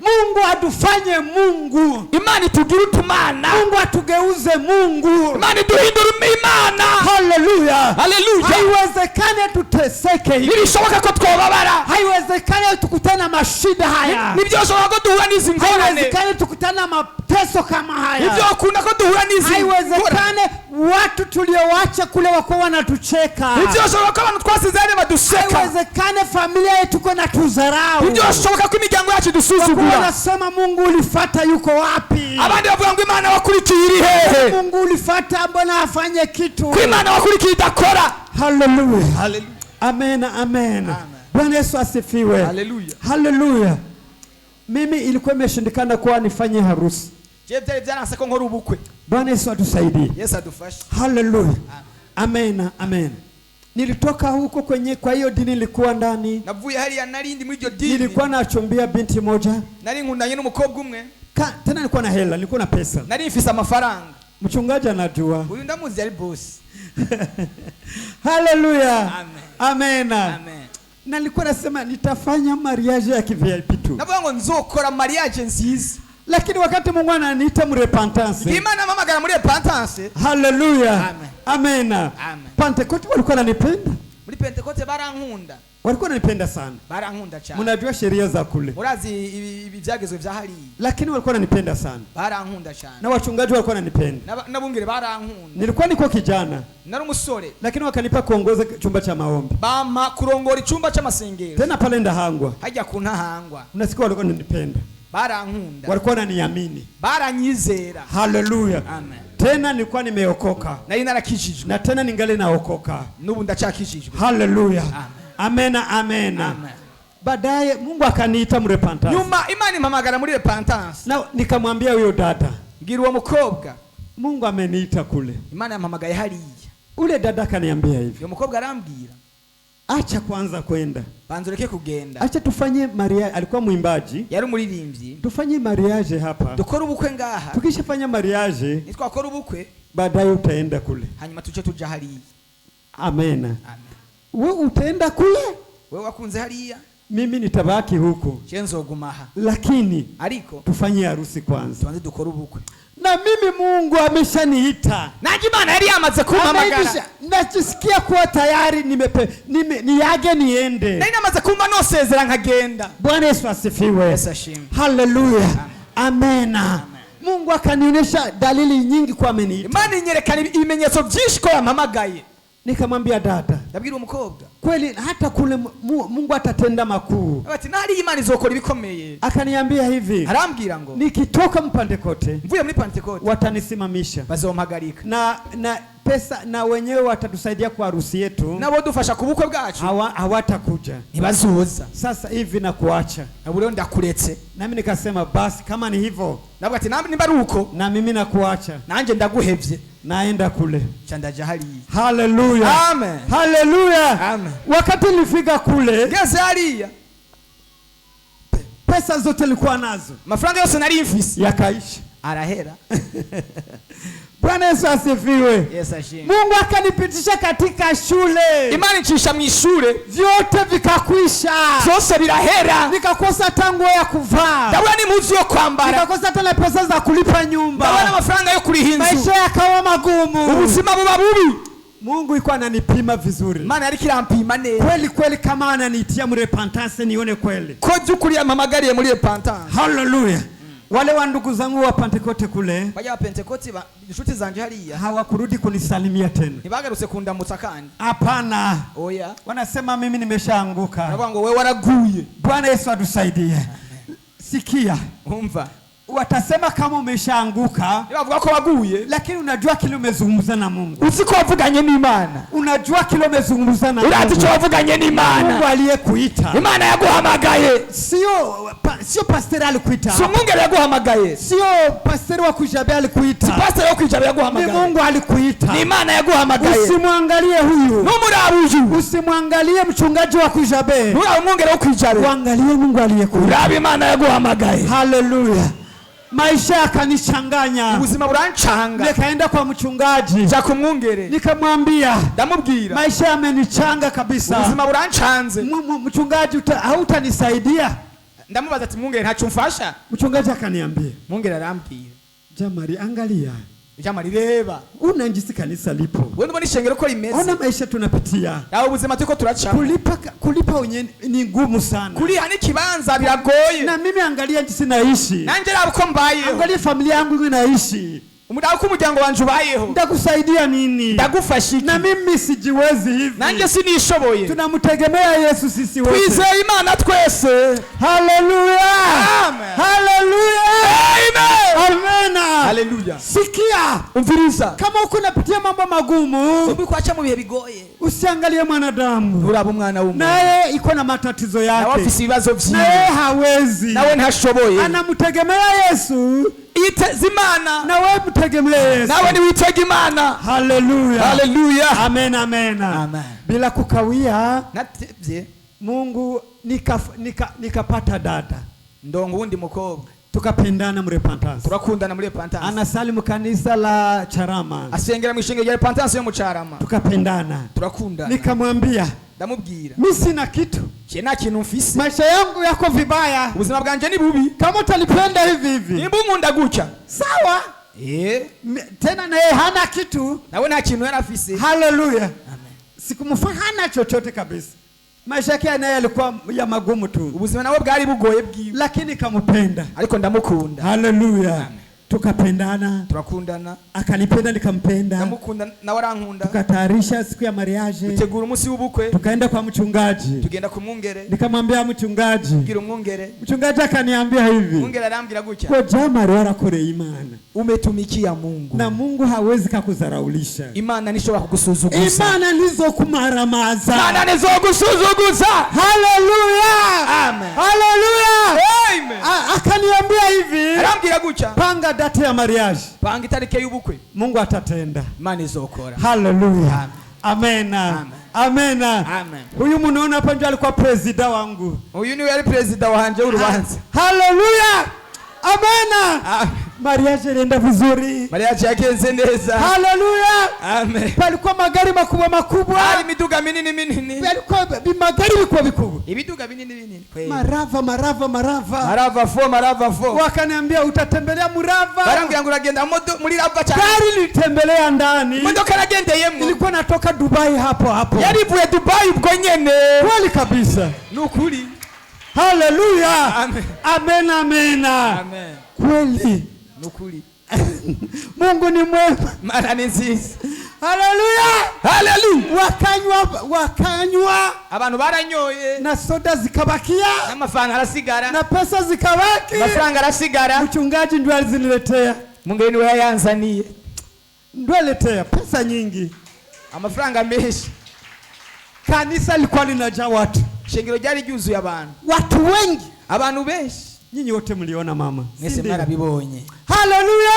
Mungu atufanye Mungu. Imana itugire utumana. Mungu atugeuze Mungu. Imana iduhindure Imana. Hallelujah. Hallelujah. Haiwezekani tuteseke hivi. Ntibishoboka ko twobabara. Haiwezekani tukutane na mashida haya. Ntibyoshoboka ko duhura n'izi ngorane. Haiwezekani tukutane na mateso kama haya. Ntibyokunda ko duhura n'izi ngorane. Haiwezekani watu tuliowacha kule wako wanatucheka. Ntibyoshoboka ko abantu twasize hariya baduseka. Haiwezekani familia yetu iko na tuzarau. Ntibyoshoboka ko imiryango yacu idusuzugura. Wanasema Mungu ulifata yuko wapi? Abandi bavuga ngo Imana wakurikiye iri hehe? Mungu ulifata mbona afanye kitu? Ko Imana wakurikiye idakora. Hallelujah. Hallelujah. Amen, amen. Bwana Yesu asifiwe. Hallelujah. Hallelujah. Mimi ilikuwa imeshindikana kuwa nifanye harusi. Je, byari byaranse ko nkora ubukwe. Bwana Yesu atusaidie. Yesu adufashe. Hallelujah. Amen, amen. Nilitoka huko kwenye kwa hiyo dini nilikuwa ndani. Navuye hariya narindi muri iryo dini. Nilikuwa nachumbia binti moja. Nari nkundanye n'umukobwa umwe. Tena nilikuwa na hela, nilikuwa na pesa. Nari mfise amafaranga. Mchungaji anajua. Uyu ndamuzi ari boss. Hallelujah. Amen. Amen. Amen. Na nilikuwa nasema nitafanya mariage ya VIP tu. Navuga ngo nzokora mariage nziza. Lakini wakati Mungu ananiita mu repentance. Imana amamagara muri repentance. Hallelujah. Amen. Amen. Amen. Pentecote walikuwa wananipenda. Muri Pentecote barankunda. Walikuwa wananipenda sana. Barankunda cyane. Mnajua sheria za kule. Murazi ibi byagezwe vya hariya. Lakini walikuwa wananipenda sana. Barankunda cyane. Na wachungaji walikuwa wananipenda. N'abungere barankunda. Nilikuwa niko kijana. Nari umusore. Lakini wakanipa kuongoza chumba cha maombi. Bampa kurongora icyumba cy'amasengero. Tena pale Ndahangwa. Hajya kuntahangwa. Unasikia walikuwa wananipenda. Barankunda. Walikuwa wananiamini. Baranyizera. Hallelujah. Amen. Tena nilikuwa nimeokoka. Nari narakijijwe. Na tena ningali naokoka. N'ubu ndacakijijwe. Hallelujah. Amen. Amen, amen. Amen. Baadaye Mungu akaniita mu repentance. Nyuma Imana impamagara muri repentance. Na nikamwambia huyo dada, Mbwira uwo mukobwa, Mungu ameniita kule. Imana yampamagaye hariya. Ule dada akaniambia hivi. Uyo mukobwa arambwira, Acha kwanza kwenda. Banza ureke kugenda. Acha tufanye mariage. Alikuwa mwimbaji. Yari umuririmbyi. Tufanye mariage hapa. Dukore ubukwe ngaha. Tukishafanya mariage, nitwakora ubukwe, baadaye utaenda kule. Hanyuma tuje tuja hariya. Amen. Amen. Wewe utaenda kule? Wewe wakunze hariya? Mimi nitabaki huku. Je nzoguma aha. Lakini ariko tufanye harusi kwanza. Tuanze dukore ubukwe. Na mimi Mungu ameshaniita. Nanjye Imana yari yamaze kumpamagara. Najisikia kuwa tayari niage niende. Nari namaze kumva nosezera nkagenda. Bwana Yesu asifiwe. Yesu ashimwe. Haleluya. Amen. Mungu akanionyesha dalili nyingi kwa ameniita. Imana inyerekana ibimenyetso byinshi ko yampamagaye. Nikamwambia dada, ndabwira umukobwa, kweli hata kule Mungu atatenda makuu. Ati nari Imana izokora ibikomeye. Akaniambia hivi, arambwira ngo nikitoka Mpentekote, mvuye muri Pentekote, watanisimamisha, bazompagarika, na pesa na wenyewe watatusaidia kwa harusi yetu, nabo dufasha ku bukwe bwacu, hawatakuja, ntibazoza. Sasa hivi nakuacha, na buriyo ndakuretse. Nami nikasema basi kama ni hivyo, nabwo ati nimba ari uko, na mimi nakuacha, nanje ndaguhevye, naenda kule. Chandaja hali. Haleluya. Amen. Haleluya. Amen. Wakati nilifika kule, ngeze hariya, pesa zote nilikuwa nazo, amafaranga yose nari mfise yakaisha, arahera. Bwana Yesu asifiwe. Yesu ashimwe. Mungu akanipitisha katika shule. Imana incisha mu ishure, vyote vikakwisha, byose birahera. Nikakosa hata nguo ya kuvaa, ndabura n'impuzu yo kwambara, nikakosa hata na pesa za kulipa nyumba, ndabura n'amafaranga yo kuriha inzu, maisha yakawa magumu, ubuzima buba bubi. Mungu yuko ananipima vizuri. Imana yariko irampima neza. Kweli kweli kama ananitia mu repentance nione kweli. Ko byukuri yampamagariye muri repentance. Hallelujah. Wale wa ndugu zangu wa Pentekote kule, bajya ba Pentekote ba inshuti zanje hariya, hawakurudi kunisalimia tena. Ntibagarutse kundamutsa kandi. Hapana. Oya. Wanasema mimi nimeshaanguka. Baravuga ngo wewe waraguye. Bwana Yesu atusaidie. Sikia. Umva. Watasema kama umeshaanguka, bavuga ko waguye, lakini unajua kile umezungumza na Mungu. Uzi ko wavuganye n'Imana. Unajua kile umezungumza na Mungu. Urazi icyo wavuganye n'Imana. Mungu aliyekuita. Imana yaguhamagaye. Sio pastor alikuita. Si umwungere yaguhamagaye. Sio pastor wa Kujabe alikuita. Si pastor wa Kujabe yaguhamagaye. Ni Mungu alikuita. Ni Imana yaguhamagaye. Usimwangalie huyu. Numurabe uyu. Usimwangalie mchungaji wa Kujabe. Nurabe umwungere wo Kujabe. Uangalie Mungu aliyekuita. Urabe Imana yaguhamagaye. Hallelujah. Maisha yakanichanganya. Ubuzima burancanga. Nikaenda kwa mchungaji. Nja kumwungere. Nikamwambia, ndamubwira, maisha yamenichanga kabisa. Ubuzima buranchanze. Mchungaji hautanisaidia? Ndamubaza ati mwungere ntacyo mfasha? Mchungaji akaniambia. Mwungere arambwira, Jamari angalia. Jamari reba. Una njisi kanisa lipo. Wewe ndibona ishengero ko rimeze. Ona maisha tunapitia. Aho ubuzima tuko turaca. Kulipa wenyewe ni ngumu sana. Kuriha n'ikibanza biragoye. Na mimi angalia njisi naishi. Nanje raba uko mbayeho. Angalia familia yangu inaishi. Umudaho ko umuryango wanje ubayeho. Ndakusaidia nini? Ndagufasha iki? Na mimi sijiwezi hivi. Nanje sinishoboye. Tunamtegemea Yesu sisi wote. Twizeye Imana twese. Hallelujah. Amen. Hallelujah. Amen. Amen. Hallelujah. Sikia. Umviriza. Kama uko unapitia mambo magumu, ubi kwacha mu bihe bigoye, usiangalie mwanadamu. Uraba umwana w'umuntu. Naye iko na matatizo yake. Nawe afise ibibazo vyiwe. Naye hawezi. Nawe ntashoboye. Anamtegemea Yesu. Iteze Imana. Na wewe mtegemee Yesu. Nawe ni witege Imana. Hallelujah. Hallelujah. Amen, amen. Amen. Bila kukawia, natevye Mungu nikapata dada. Ndongo wundi mukobwa. Tukapendana mu repentance. Turakundana muri repentance. Anasalimu kanisa la Charama. Asengera mu ishengero rya repentance yo mu Charama. Tukapendana. Turakundana. Nikamwambia, ndamubwira, mimi sina kitu. Je nta kintu mfise. Maisha yangu yako vibaya. Ubuzima bwanje ni bubi. Kama utalipenda hivi hivi. Nimba unkunda gutya. Sawa. Tena naye hana kitu. Nawe nta kintu yari afise. Hallelujah. Amen. Sikumfanya hana chochote kabisa. Maisha yake naye yalikuwa ya magumu tu. Ubuzima nawe bwari bugoye bwiwe. Lakini kamupenda. Ariko ndamukunda. Hallelujah. Amen. Tukapendana. Turakundana. Akanipenda nikampenda. Ndamukunda nawe arankunda. Tukatayarisha siku ya mariage. Dutegura umunsi w'ubukwe. Tukaenda kwa mchungaji. Tugenda kumwungere. Nikamwambia mchungaji. Ngira umwungere. Mchungaji akaniambia hivi. Mwungere arambwira gutya. Kwa Jamari warakoreye Imana. Umetumikia Mungu. Na Mungu hawezi kukudharaulisha. Imana nishobora kugusuzuguza. Imana nizokumaramaza. Imana nizogusuzuguza. Hallelujah. Amen. Hallelujah. Amen. Akaniambia hivi. Arambwira gutya. Panga date ya mariage. Panga itariki y'ubukwe. Mungu atatenda. Imana izokora. Hallelujah. Amena. Amena. Amen. Huyu mnaona hapa ndio alikuwa president wangu. Uyu niwe yari perezida wanje w'urubanza. Haleluya. Amena. Amen. Mariage ilienda vizuri. Mariage yagenze neza. Haleluya. Amen. Palikuwa magari makubwa makubwa. Hari imiduga minini minini. Palikuwa magari vikubwa vikubwa. Ibiduga binini binini kweli. Marava marava marava. Marava 4 marava 4. Wakaniambia utatembelea murava. Barambwira ngo uragenda muri rava cyane. Gari litembelea ndani. Imodoka nagendeyemo Ilikuwa natoka Dubai hapo hapo. yari ivuye Dubai ubwo nyene. Kweli kabisa. Ni ukuri. Haleluya. Amen. Amen, amena. Amen. Kweli. Ni ukuri. Mungu ni mwema. Imana ni nziza. Haleluya. Haleluya. Wakanywa Abantu baranyoye na soda zikabakia n'amafaranga arasigara. na pesa zikabaki. Amafaranga arasigara. Mchungaji ndio aliziniletea. Mungeni niwe yayanzaniye. Ndio aliletea pesa nyingi. Amafaranga menshi. Kanisa lilikuwa linajaa watu. Ishengero ryari ryuzuye abantu. Watu wengi. Abantu benshi. Nyinyi wote mliona mama. Si Mwese ndio? mwarabibonye. Haleluya.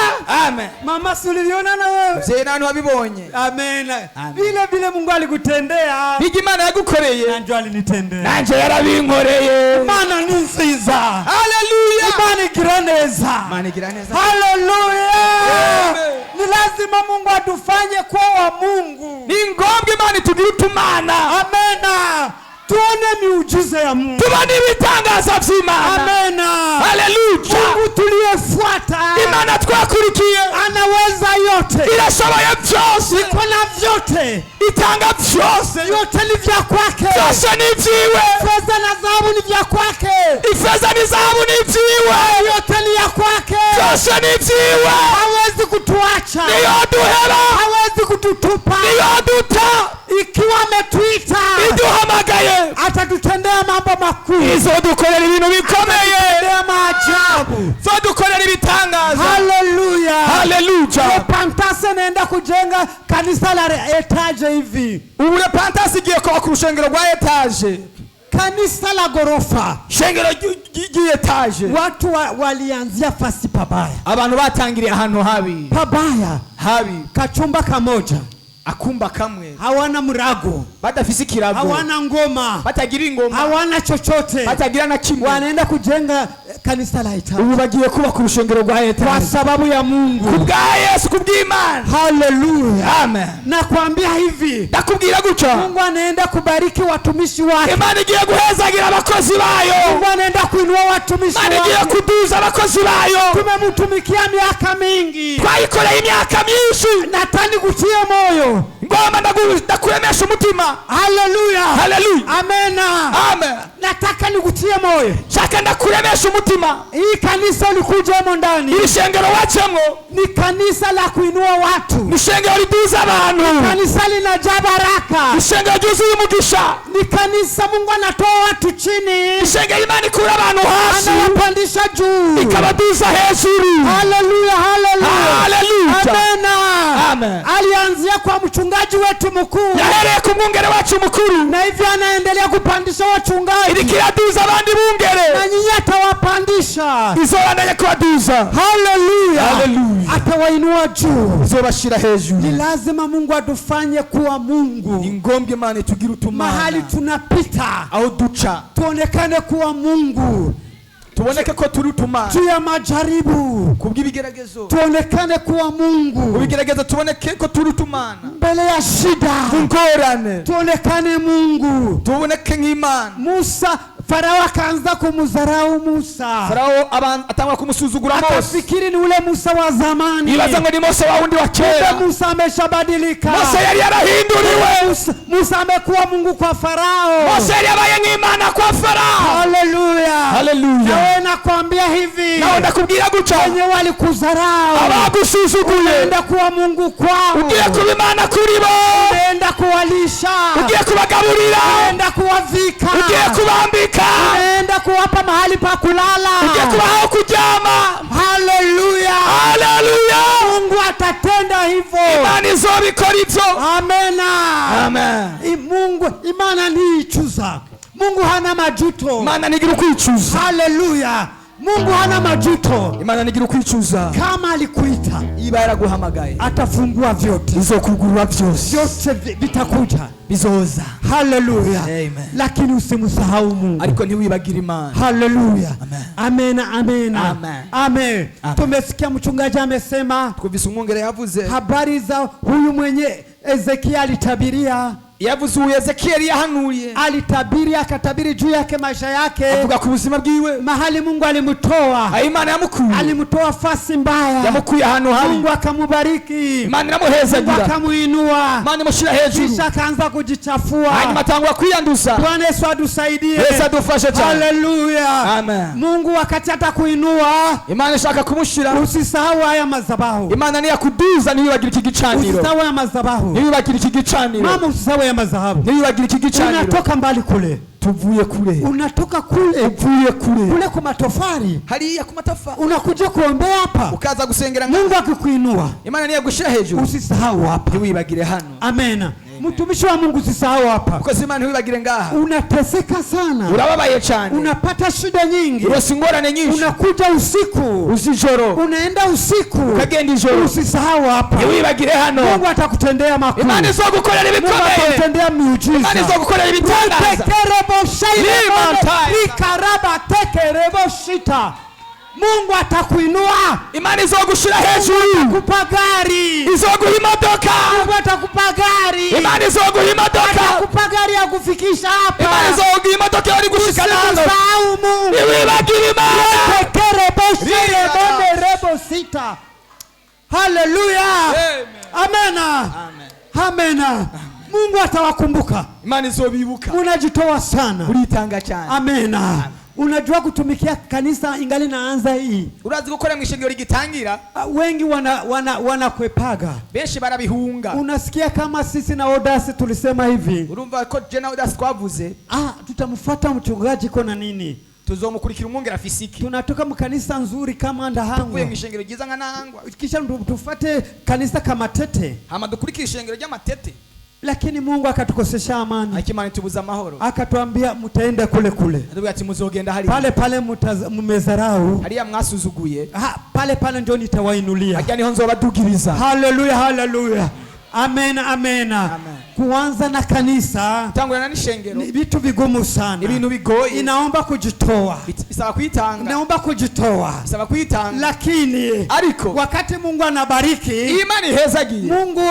Amen. Mama si uliona na wewe? Mzee nani wabibonye? Amen. Amen. Vile vile Mungu alikutendea. Bijya Imana yagukoreye. Na ndio alinitendea. Nanje yarabinkoreye. Imana ni nziza. Haleluya. Imana igira neza. Imana igira neza. Haleluya. Amen. Ni lazima Mungu atufanye kuwa wa Mungu. Ni ngombwa Imana itugire utumana. Amena. Tuone miujiza ya Mungu. Tubone ibitangaza vy'Imana. Amena. Haleluya. Mungu tuliyefuata Imana twakurikiye anaweza yote. irashoboye byose. Iko na vyote. Itanga byose. Yote ni vya kwake. Byose ni ibyiwe. Fedha na dhahabu ni vya kwake. Ifeza n'izahabu ni ibyiwe. Yote ni ya kwake. Byose ni ibyiwe. Hawezi kutuacha. Niyo duhera. Hawezi kututupa. Niyo duta. Ikiwa ametuita Iduhamagaye atatutendea mambo makuu. izodukorera ibintu bikomeye. Atatutendea maajabu. Izodukorera ibitangaza. Haleluya. Haleluya. Repentance naenda kujenga kanisa la etage hivi. Ubu Repentance igiye kubaka urushengero rwa etaje. Kanisa la gorofa. Shengero ry'etaje. Watu walianzia fasi pabaya. Abantu batangiriye ahantu habi. Pabaya. Habi. Kachumba kamoja. Akumba kamwe. Hawana murago. Badafise ikirago. Hawana ngoma. Batagira ingoma. Hawana chochote. Batagira na kimwe. Wanaenda kujenga kanisa la etaje. Ubu bagiye kubaka urushengero rwa Kwa etaje. sababu ya Mungu. Kubwa Yesu, kubw'Imana. Haleluya. Amen. Nakwambia hivi. Ndakubwira gutya. Mungu anaenda kubariki watumishi wake. Imana igiye guhezagira abakozi bayo. Mungu anaenda kuinua watumishi Imana igiye wake. kuduza abakozi bayo. Tumemtumikia miaka mingi. Twayikoreye imyaka myinshi. Natani kutie moyo. Ngomba ndakuremesha umutima. Haleluya. Haleluya. Amena. Amen. Nataka nikutie moyo. Shaka ndakuremesha umutima. Hii kanisa ulikuja humo ndani. Iri shengero wacemwo Ni kanisa la kuinua watu. ni shengero riduza abantu. Kanisa linajaa baraka. Ni shengero ryuzuye umugisha. Ni kanisa Mungu anatoa watu chini. Ni shengero Imana ikura abantu hasi Anawapandisha juu. ikabaduza hejuru. Haleluya, haleluya. Haleluya. Amena. Amen. Alianzia kwa mchungaji wetu mkuu. Yahereye ku mwungere wacu mukuru. Na hivyo anaendelea kupandisha wachungaji. Iriko iraduza abandi bungere. Na nyinyi atawapandisha. Izobandanya kubaduza. Haleluya. Haleluya. Atawainua juu. Izobashira hejuru. Ni lazima Mungu atufanye kuwa Mungu. Ni ngombwa Imana itugire utumana. Mahali tunapita aho duca tuonekane kuwa Mungu. Tuboneke ko turi utumana. Juu ya majaribu kubw'ibigeragezo tuonekane kuwa Mungu. Kubigeragezo tuboneke ko turi utumana. Mbele ya shida ngorane tuonekane Mungu. Tuboneke nk'Imana. Musa, Farao akaanza kumdharau Musa. Farao atangwa kumusuzugura Mose. Akafikiri ni ule Musa wa zamani. Yibaza ngo ni Mose wa wundi wa kera. Kumbe Musa ameshabadilika. Mose yari yarahinduriwe. Musa amekuwa Mungu kwa Farao. Mose yari yabaye nk'Imana kwa Farao. Haleluya. Haleluya. Nawe nakwambia hivi. Nawe ndakubwira gutya. Wenye walikudharau. Abagusuzuguye. Unaenda kuwa Mungu kwao. Ugiye kuba Imana kuri bo. Unaenda kuwalisha. Ugiye kubagaburira. Unaenda kuwavika. Ugiye kubambika. Unaenda kuwapa mahali pa kulala. Ugiye kubaha kuryama. Haleluya. Haleluya. Mungu atatenda hivyo. Imana izobikora ivyo. Amena. Amen. Mungu, Imana niichuza. Mungu hana majuto. Imana nigira ukwicuza. Haleluya. Mungu hana majuto. Imana ntigira ukwicuza. Kama alikuita, Iba yaraguhamagaye, atafungua vyote, izokugurura vyose, vyote vitakuja. Bizoza. Haleluya. Amen. Lakini usimsahau Mungu. Ariko ntiwibagire Imana. Haleluya. Amen. Amen, amen. Amen. Amen. Amen. Tumesikia mchungaji amesema Twumvise umwungere yavuze habari za huyu mwenye Ezekia alitabiria, yavuze uyu Ezekiyeli yahanuye, alitabiri akatabiri juu yake maisha yake, avuga ku buzima bwiwe, mahali Mungu alimtoa, aho Imana yamukuye, alimtoa fasi mbaya, yamukuye ahantu habi, Mungu akamubariki, Imana Mungu iramuhezagira, akamuinua, Imana imushyira hejuru, kisha akaanza kujichafua. Hanyuma atangura kwiyanduza. Bwana Yesu atusaidie. Yesu adufashe cyane. Haleluya. Amen. Mungu wakati atakuinua, Imana ishaka kumushyira, usisahau haya madhabahu, Imana niyakuduza ntiwibagire iki gicaniro, usisahau haya madhabahu. Ntiwibagire iki gicaniro, Mama, usisahau haya madhabahu. Ntiwibagire iki gicaniro. Unatoka mbali kule, Tuvuye kure, unatoka kule, uvuye kure, kule kwa matofali, hariya ku matafari, unakuja kuombea hapa. Ukaza gusengera. Mungu akikuinua, Imana niyagushira hejuru, usisahau hapa. Ntiwibagire hano. Amen. Mtumishi wa Mungu, usisahau hapa. Mukozi Imana, ntiwibagire ngaha. Unateseka sana, Urababaye cyane, unapata shida nyingi, uronse ingorane nyinshi, unakuja usiku, uza ijoro, unaenda usiku, ukagenda ijoro, usisahau hapa. Ntiwibagire hano. Mungu atakutendea makuu, Imana izogukorera Mungu ibikomeye, atakutendea miujiza. Imana izogukorera ibitangaza. Tekerebo shairebo Limantai. rikaraba tekerebo shita. Mungu atakuinua, Imana izogushira hejuru, atakupa gari, izoguha imodoka, Mungu atakupa gari, Imana izoguha imodoka, atakupa gari ya kufikisha hapa. Imana izoguha imodoka yo gushikana hano. Usisahau Mungu. Ntiwibagire Imana. Tekerebo shairebo nerebo sita. Haleluya. Amena. Amena. Mungu atawakumbuka. Imana izobibuka. Unajitoa sana. Uritanga cyane. Amena. Unajua kutumikia kanisa ingali naanza hii. Urazi gukora mu ishengero rigitangira. Ah, wengi wanakwepaga. Benshi barabihunga. Unasikia kama sisi na Odasi tulisema hivi, Urumva ko je na Odasi twavuze, ah, tutamfuata mchungaji kona nini, tuzomukurikira umwungere afise iki, tunatoka mkanisa nzuri kama tuvuye Ndahangwa, mu ishengero ryiza nka Ntahangwa, kisha tufate kanisa kama Tete, hama dukurikire ishengero ry'amatete, lakini Mungu akatukosesha amani, ariko Imana itubuza amahoro, akatuambia mtaenda kule kule, atubwira ati muzogenda hariya, pale pale mmezarau, hariya mwasuzuguye, ha, pale pale ndio nitawainulia. Harya niho nzobadugiriza. Haleluya, haleluya, amen, amen. Amen. Kuanza na kanisa Gutangurana n'ishengero ni vitu vigumu sana, ni ibintu bigoye, inaomba kujitoa, bisaba kwitanga, inaomba kujitoa, bisaba kwitanga, lakini ariko wakati Mungu anabariki, iyo Imana ihezagiye, Mungu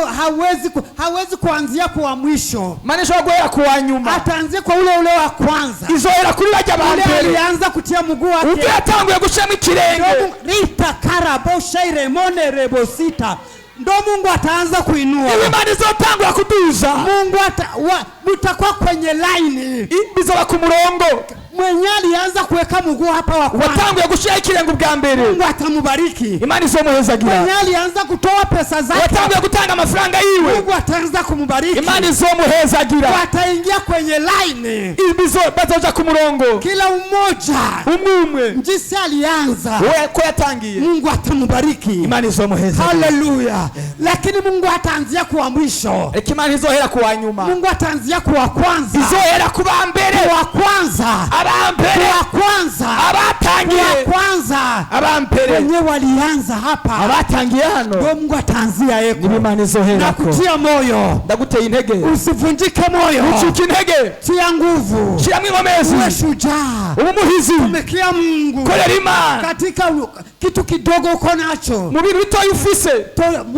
hawezi kuanzia kwa mwisho, Imana ishobora guhera ku wa nyuma, ataanzia kwa ule ule wa kwanza, izohera kuri bajya ba ule mbere, alianza kutia mguu wake. Ubwo yatanguye gushiramo ikirenge. Rita karabo shaire mone rebo sita, ndo Mungu ataanza kuinua. Niba Imana izotangura kuduza, Mungu mtakuwa kwenye line. Bizoba ku murongo. Mwenye alianza kuweka mguu hapa wa kwanza, Watanguye gushiraho ikirenge ubwa mbere, Mungu atamubariki. Imana izomuhezagira. Mwenye alianza kutoa pesa zake, Watanguye gutanga amafaranga yiwe, Mungu ataanza kumubariki. Imana izomuhezagira. Wataingia kwenye line, Bazoja ku murongo, kila mmoja umwe umwe jinsi alianza, we ko yatangiye, Mungu atamubariki. Imana izomuhezagira. Haleluya! Lakini Mungu hataanzia kuwa mwisho, Ariko Imana izohera ku wa nyuma, Mungu ataanzia kuwa kwanza, izohera ku ba mbere, kuwa kwanza, aba mbere, kuwa kwanza, abatangiye, kuwa kwanza, aba mbere, wenyewe walianza hapa, abatangiye hano, ndio Mungu ataanzia yeko. Niba Imana izoherako. Nakutia moyo, Ndaguteye intege, usivunjike moyo, ucike intege, tia nguvu, shiramo inkomezi, uwe shujaa, ube umuhizi, tumikia Mungu korera Imana katika kitu kidogo uko nacho, mu bintu bitoya ufise,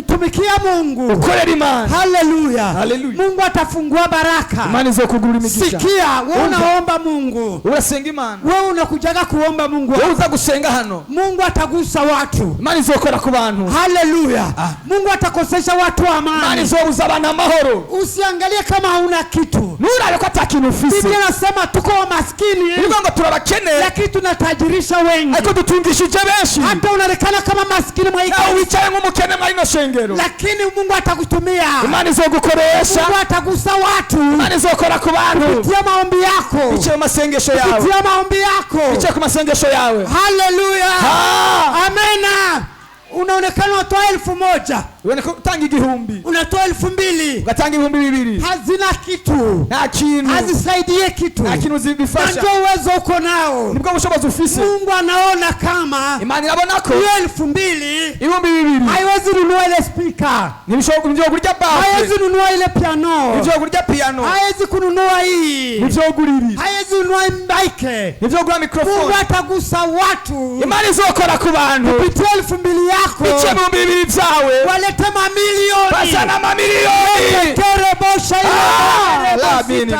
tumikia Mungu. Korera Imana. Haleluya. Haleluya. Mungu atafungua baraka. Imana izokugurura imigisha. Sikia, wewe unaomba Mungu, Urasenga Imana, wewe unakujaga kuomba Mungu, wowe uza gusenga hano, Mungu atagusa watu. Imana izokora ku bantu. Haleluya. Mungu atakosesha watu Imana amani. izobuza abantu amahoro. Usiangalie kama hauna kitu. Nurabe ko ata kintu ufise. Biblia inasema tuko maskini, Bivuga ngo turabakene, lakini tunatajirisha wengi. Ariko dutungishije benshi. Hata unaonekana kama maskini mwa hii Nawe wicaye nk'umukene muri ino shengero, lakini Mungu atakutumia. Imana izogukoresha. Mungu atagusa watu Imana izokora ku bantu kupitia maombi yako, biciye mu masengesho yawe, kupitia maombi yako. Biciye ku masengesho yawe. Haleluya. Ah! Amena. Unaonekana unatoa 1000. Uboneka utanga 1000. Unatoa 2000. Ugatanga 2000. Hazina kitu. Nta kintu. Hazisaidie kitu. Nta kintu zibifasha. Ndio uwezo uko nao. Nibwo bushobozi ufise. Mungu anaona kama Imana irabona ko hiyo 2000 2000 haiwezi nunua ile speaker. Ntibishobora kurya baffle. Haiwezi nunua ile piano. Ntibishobora kurya piano. Haiwezi kununua hii. Ntibishobora kugura ibi. Haiwezi kununua mic. Ntibishobora kugura microphone. Mungu atagusa watu. Imana izokora ku bantu. Kupitia 2000 yako. Bice 2000 byawe. Walete mamilioni. Bazana mamilioni. Kerebosha ile.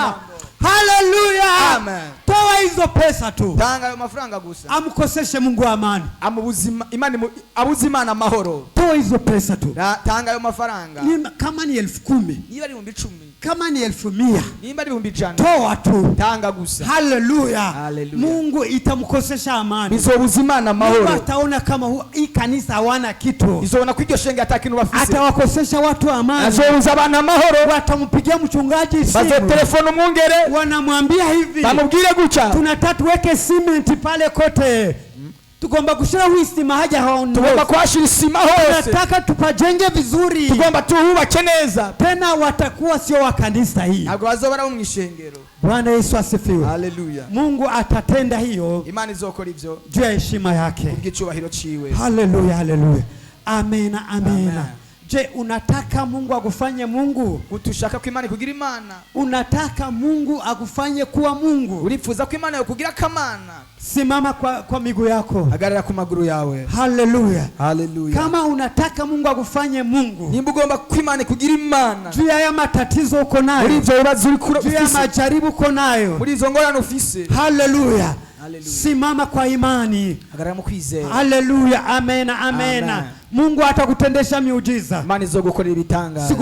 Haleluya. Amen. Toa hizo pesa tu. Tanga ayo mafaranga gusa. Amkoseshe Mungu amani. Amubuzima Imana abuze Imana amahoro. Toa hizo pesa tu. Tanga ayo mafaranga. Kama ni 10,000. Niba ari 10,000. Kama ni 100,000. Nimba ari 100,000. Toa tu. Tanga gusa. Haleluya. Mungu itamkosesha amani. Bizobuza Imana amahoro. Mungu ataona kama hii kanisa hawana kitu. Izobona ko iryo shenge atakintu bafise. Atawakosesha watu amani. Azobuza abantu amahoro. Watampigia mchungaji simu. Bazotelefona umwungere. Wanamwambia hivi. Bamubwire gutya. Tunataka tuweke cement pale kote. Tugomba gushiraho isima haja haona. Tugomba kuhashira isima hose. Tunataka tupajenge vizuri. Tugomba tuhubake neza. Tena watakuwa sio wa kanisa hii. Ntabwo bazoba ari mu ishengero. Bwana Yesu asifiwe. Haleluya. Mungu atatenda hiyo. Imana izokora ivyo. Juu ya heshima yake. Kubw'icyubahiro ciwe. Haleluya, haleluya. Amena, amena. Je, unataka Mungu akufanye Mungu? Utushaka ko Imana ikugira Imana. Unataka Mungu akufanye kuwa Mungu? Urifuza ko Imana yokugira kamana? Simama kwa miguu yako. Hagarara ku maguru yawe. Haleluya. Haleluya. Kama unataka Mungu akufanye Mungu. Nimba ugomba ko Imana ikugira Imana. Juu ya matatizo uko nayo. Muri ivyo bibazo uri kura Juu ya majaribu uko nayo. Muri izo ngorane ufise. Haleluya. Simama kwa imani. Hagarara mu kwizera. Haleluya. Amena, amena. Mungu atakutendesha miujiza. Imana izogukorera ibitangaza.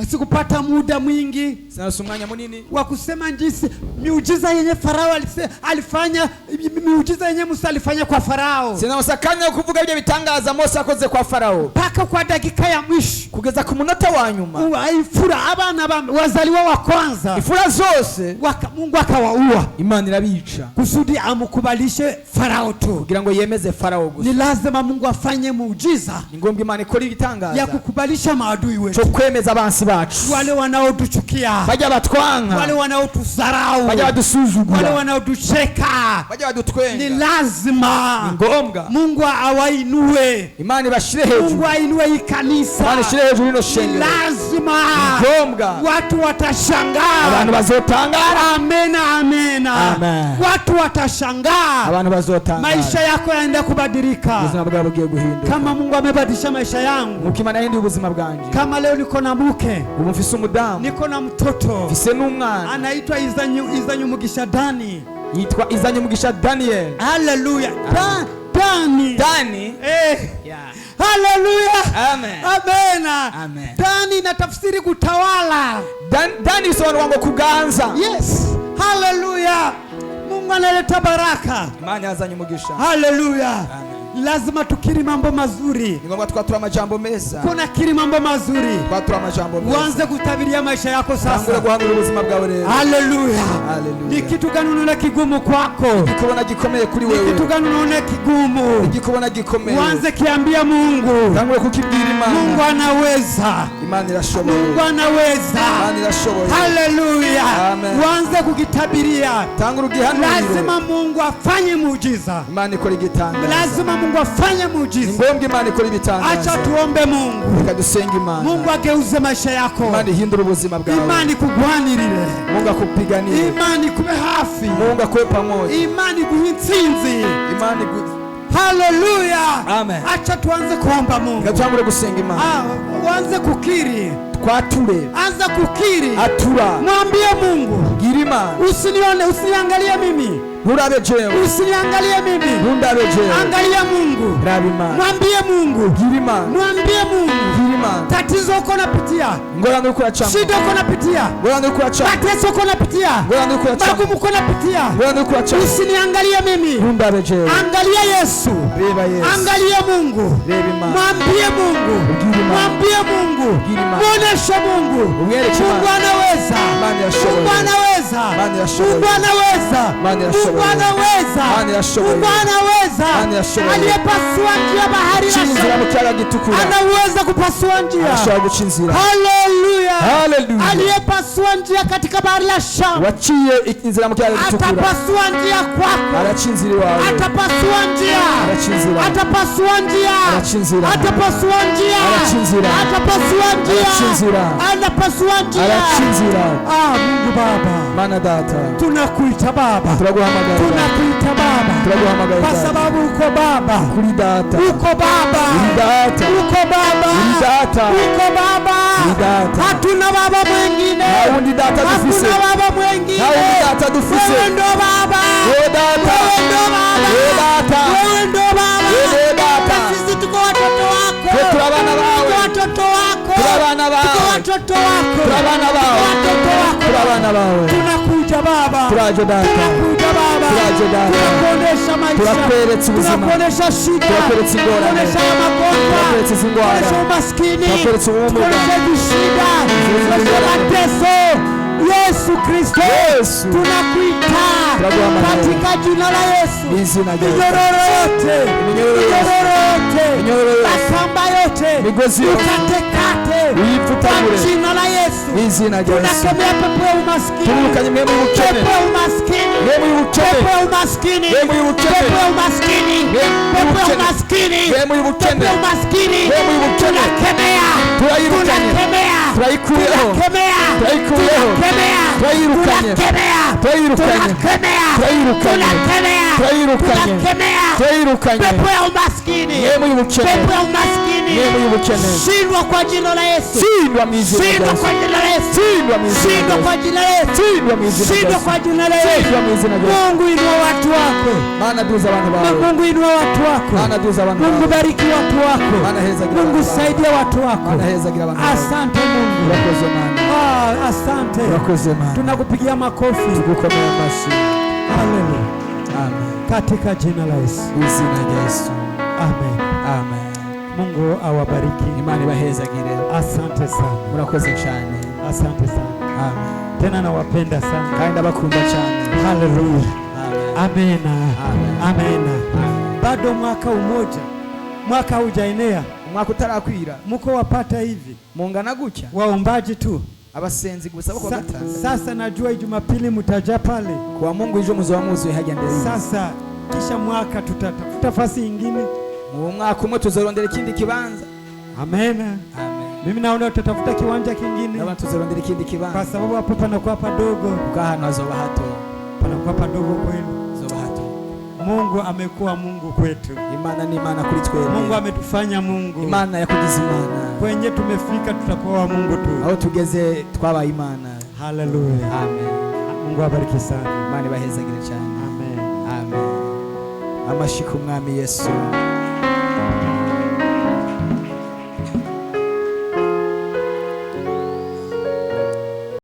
Sikupata muda mwingi. Sinarose umwanya munini wa kusema jinsi miujiza yenye Farao alifanya, miujiza yenye Musa alifanya kwa Farao. Sinarose akanya kuvuga ibyo bitangaza Mose akoze kwa Farao. Paka kwa dakika ya mwisho. Kugeza ku munota wa nyuma. Ifura abana wazaliwa wa kwanza. Ifura zose Mungu akawaua. Imana irabica. Kusudi amukubalishe Farao tu. Kugira ngo yemeze Farao gusa. Ni lazima Mungu afanye muujiza. Ni ngombwa Imana ikora ibitangaza. Ya kukubalisha maadui wetu. Cyo kwemeza abansi bacu. Wale wanaotuchukia. Bajya batwanka. Wale wanaotudharau. Bajya badusuzugura. Wale wanaotucheka. Bajya badutwenga. Ni lazima. Ni ngombwa. Mungu awainue. Imana ibashire hejuru. Mungu ainue hii kanisa. Imana ishire hejuru ino shengero. Ni lazima. Ni ngombwa. Watu watashangaa. Abantu bazotangara. Amena, amena. Amen. Watu watashangaa. Abantu bazotangara. Maisha yako yanaenda kubadilika. Ubuzima bwawe bugiye guhinduka. Kama Mungu amebadilisha maisha yangu. Nkuko Imana yahinduye ubuzima bwanje. Kama leo niko na mke. Ubu mfise umudamu. Niko na mtoto. Mfise n'umwana. Anaitwa Izanyumugisha Dani. Yitwa Izanyumugisha Daniel. Haleluya. Dani. Dani. Yeah. Haleluya. Amen. Amena. Amen. Dani na tafsiri kutawala. Dani bisobanura ngo kuganza. Yes. Haleluya. Mungu analeta baraka. Imana yazanye umugisha. Haleluya. Amen. Lazima tukiri mambo mazuri. Ni ngombwa twatura amajambo meza. Kuna kiri mambo mazuri. Twatura amajambo meza. Uanze kutabiria maisha yako sasa. Tangura guhanura ubuzima bwawe rero. Haleluya. Haleluya. Ni kitu gani unaona kigumu kwako? Igikubona gikomeye kuri Ni wewe. kitu gani unaona kigumu? Igikubona gikomeye. Uanze kiambia Mungu. Tangura kukibwira Imana. Mungu anaweza. Imana irashoboye. Mungu anaweza. Imana irashoboye. Haleluya. Amen. Uanze kukitabiria. Tangura ugihanurire. Lazima Mungu afanye muujiza. Imana ikora igitangaza. Lazima Mungu afanye muujiza. Ni ngombwa Imana ikora ibitangaza. Acha tuombe Mungu. Reka dusenge Imana. Mungu ageuze maisha yako. Imana ihindure ubuzima bwawe. Imana ikugwanirire. Mungu akupiganire. Imana ikube hafi. Mungu akuwe pamoja. Imana iguhe intsinzi. Imana Haleluya. Amen. Acha tuanze kuomba Mungu. Reka tuangure gusenga Imana. Uanze kukiri. Twature. Anza kukiri. Atura. Mwambie Mungu. Gira Imana. Usinione, usiniangalie mimi. Nturabe jewe. Usiniangalie mimi. Ntundabe jewe. Angalia Mungu. Raba Imana. Mwambie Mungu. Gira Imana. Mwambie Mungu. Gira Imana. Tatizo uko unapitia. Ngorane uriko uracamo. Shida uko unapitia. Ngorane uriko uracamo. Mateso uko unapitia. Ngorane uriko uracamo. Magumu uko unapitia. Ngorane uriko uracamo. Usiniangalie mimi. Ntundabe jewe. Angalia Yesu. Reba Yesu. Angalia Mungu. Reba Imana. Mwambie Mungu. Gira Imana. Mwambie Mungu. Gira Imana. Muoneshe Mungu. Umwereke Imana. Mungu anaweza. Imana irashoboye. Mungu anaweza. Imana irashoboye. Mungu anaweza. Imana irashoboye. Mungu anaweza. Imana irashoboye. Mungu anaweza. Imana irashoboye. Aliyepasua njia bahari ya Jesus. mu kiyaga gitukura. Anaweza kupasua njia. Arashobora guca inzira. Haleluya. Haleluya. Aliyepasua njia katika bahari la Shamu Waciye inzira mu kiyaga gitukura atapasua njia kwako. araca inzira iwawe. Atapasua njia. Araca inzira. Atapasua njia. Araca inzira. Atapasua njia. Araca inzira. Atapasua njia. Araca inzira. Anapasua njia. Araca inzira. Ah, Mungu Baba, Mana Data, tunakuita Baba, turaguhamagara. Tunakuita Baba Turaguhamagara kwa Data. Sababu uko Baba, Kuri Data. Uko Baba, Uri Data. Uko Baba, Uri Data. Uko Baba. Uri Data. Hatuna baba mwingine, Nta wundi Data dufise. Hakuna baba mwingine. Nta wundi Data dufise. Wewe ndo Baba, Wewe Data. Wewe ndo Baba, Wewe Data. Wewe ndo Baba. Wewe Data. Na sisi tuko watoto wako, Twe turi abana bawe. Tuko watoto wako, Turi abana bawe. Tuko watoto wako, Turi abana bawe. Tuko watoto wako. Turi abana bawe. Tunakuja Baba, Turaje Data. Tunakuja Baba, Turaje Data. Tunakuonesha maisha, Turakweretse ubuzima. Tunakuonesha shida, Turakweretse ingorane. Tunakuonesha magonjwa, Turakweretse izi ndwara. Tunakuonesha umaskini, Turakweretse ubumuga. Tunakuonesha vishida, tunakuonesha mateso. Yesu Kristo, Yesu. Tunakuita Turaguhamagara. katika jina la Yesu. Izina rya Yesu. Minyororo yote, Minyororo yose. Minyororo yote, Minyororo yose. makamba yote, Migozi yose. ukatekate Uyipfutagure. kwa jina la Yesu. Izina rya Yesu. Tunakemea pepo ya umaskini, Turukanye mwemu y'ubukene. Pepo ya umaskini, Mwemu y'ubukene. Pepo ya umaskini, Mwemu y'ubukene. Pepo ya umaskini, Mwemu pepo ya y'ubukene. umaskini, Mwemu y'ubukene. Pepo ya umaskini. Mwemu y'ubukene. Tunakemea, Turayirukanye. tunakemea, Turayikuyeho. tunakemea, Turayikuyeho. tunakemea, Turayirukanye. tunakemea, Turayirukanye. tunakemea, Turayirukanye. tunakemea, Turayirukanye. tunakemea. Turayirukanye. Pepo ya umaskini, Mwemu y'ubukene. Pepo ya umaskini, Mwemu y'ubukene. Shindwa kwa jina la Yesu. Tsindwa mu izina rya Shindwa Yesu. kwa jina la Yesu. Tsindwa mu izina rya Shindwa Yesu. kwa jina la Yesu. Tsindwa mu izina rya Shindwa Yesu. kwa jina la Yesu. Tsindwa mu izina rya Yesu. Mungu inua watu wako. Mana duza abantu bawe. Mungu inua watu wako. Mana duza abantu Mungu bawe. bariki watu wako. Mana hezagira Mungu abantu bawe. saidia watu wako. Mana hezagira abantu bawe. Asante Mungu. Urakoze Mana. Ah, asante. Urakoze Mana. Tunakupigia makofi. Tugukomera amashyi. Haleluya. Amen. Katika jina la Yesu. Izina rya Yesu. Amen. Amen. Mungu awabariki. Imana ibahezagire. Asante sana. Murakoze cyane. Asante sana. Amen. Tena nawapenda sana. Kandi ndabakunda cyane. Haleluya. Amen. Amena. Amen. Amena. Amen. Bado mwaka umoja, mwaka haujaenea, Umwaka utarakwira mko wapata hivi mungana gutya waombaji tu. Abasenzi gusa bo kuwa gatanu. Sasa najua Jumapili mtaja pale. Kuwa Mungu ejo muzoba mwuzuye hajya mbere y'isi. Sasa kisha mwaka tutatafuta nafasi ingine. Mu mwaka umwe tuzorondera ikindi kibanza. Amena. Amen. Mimi naona tutatafuta kiwanja kingine Ndabona tuzorondera ikindi kwa kibanza sababu hapo panakuwa padogo, kuko ahantu hazoba hato. Panakuwa padogo kweli. Hazoba hato. Mungu amekuwa Mungu kwetu. Imana ni Imana kuri Mungu twebwe. ametufanya Mungu. Imana yakugize Imana. Kwenye tumefika tutakuwa Mungu tu. Aho tugeze twabaye Imana. Haleluya. Amen. Mungu abariki sana. Imana ibahezagire cyane. Amen. Amen. Amashyi ku Mwami Yesu.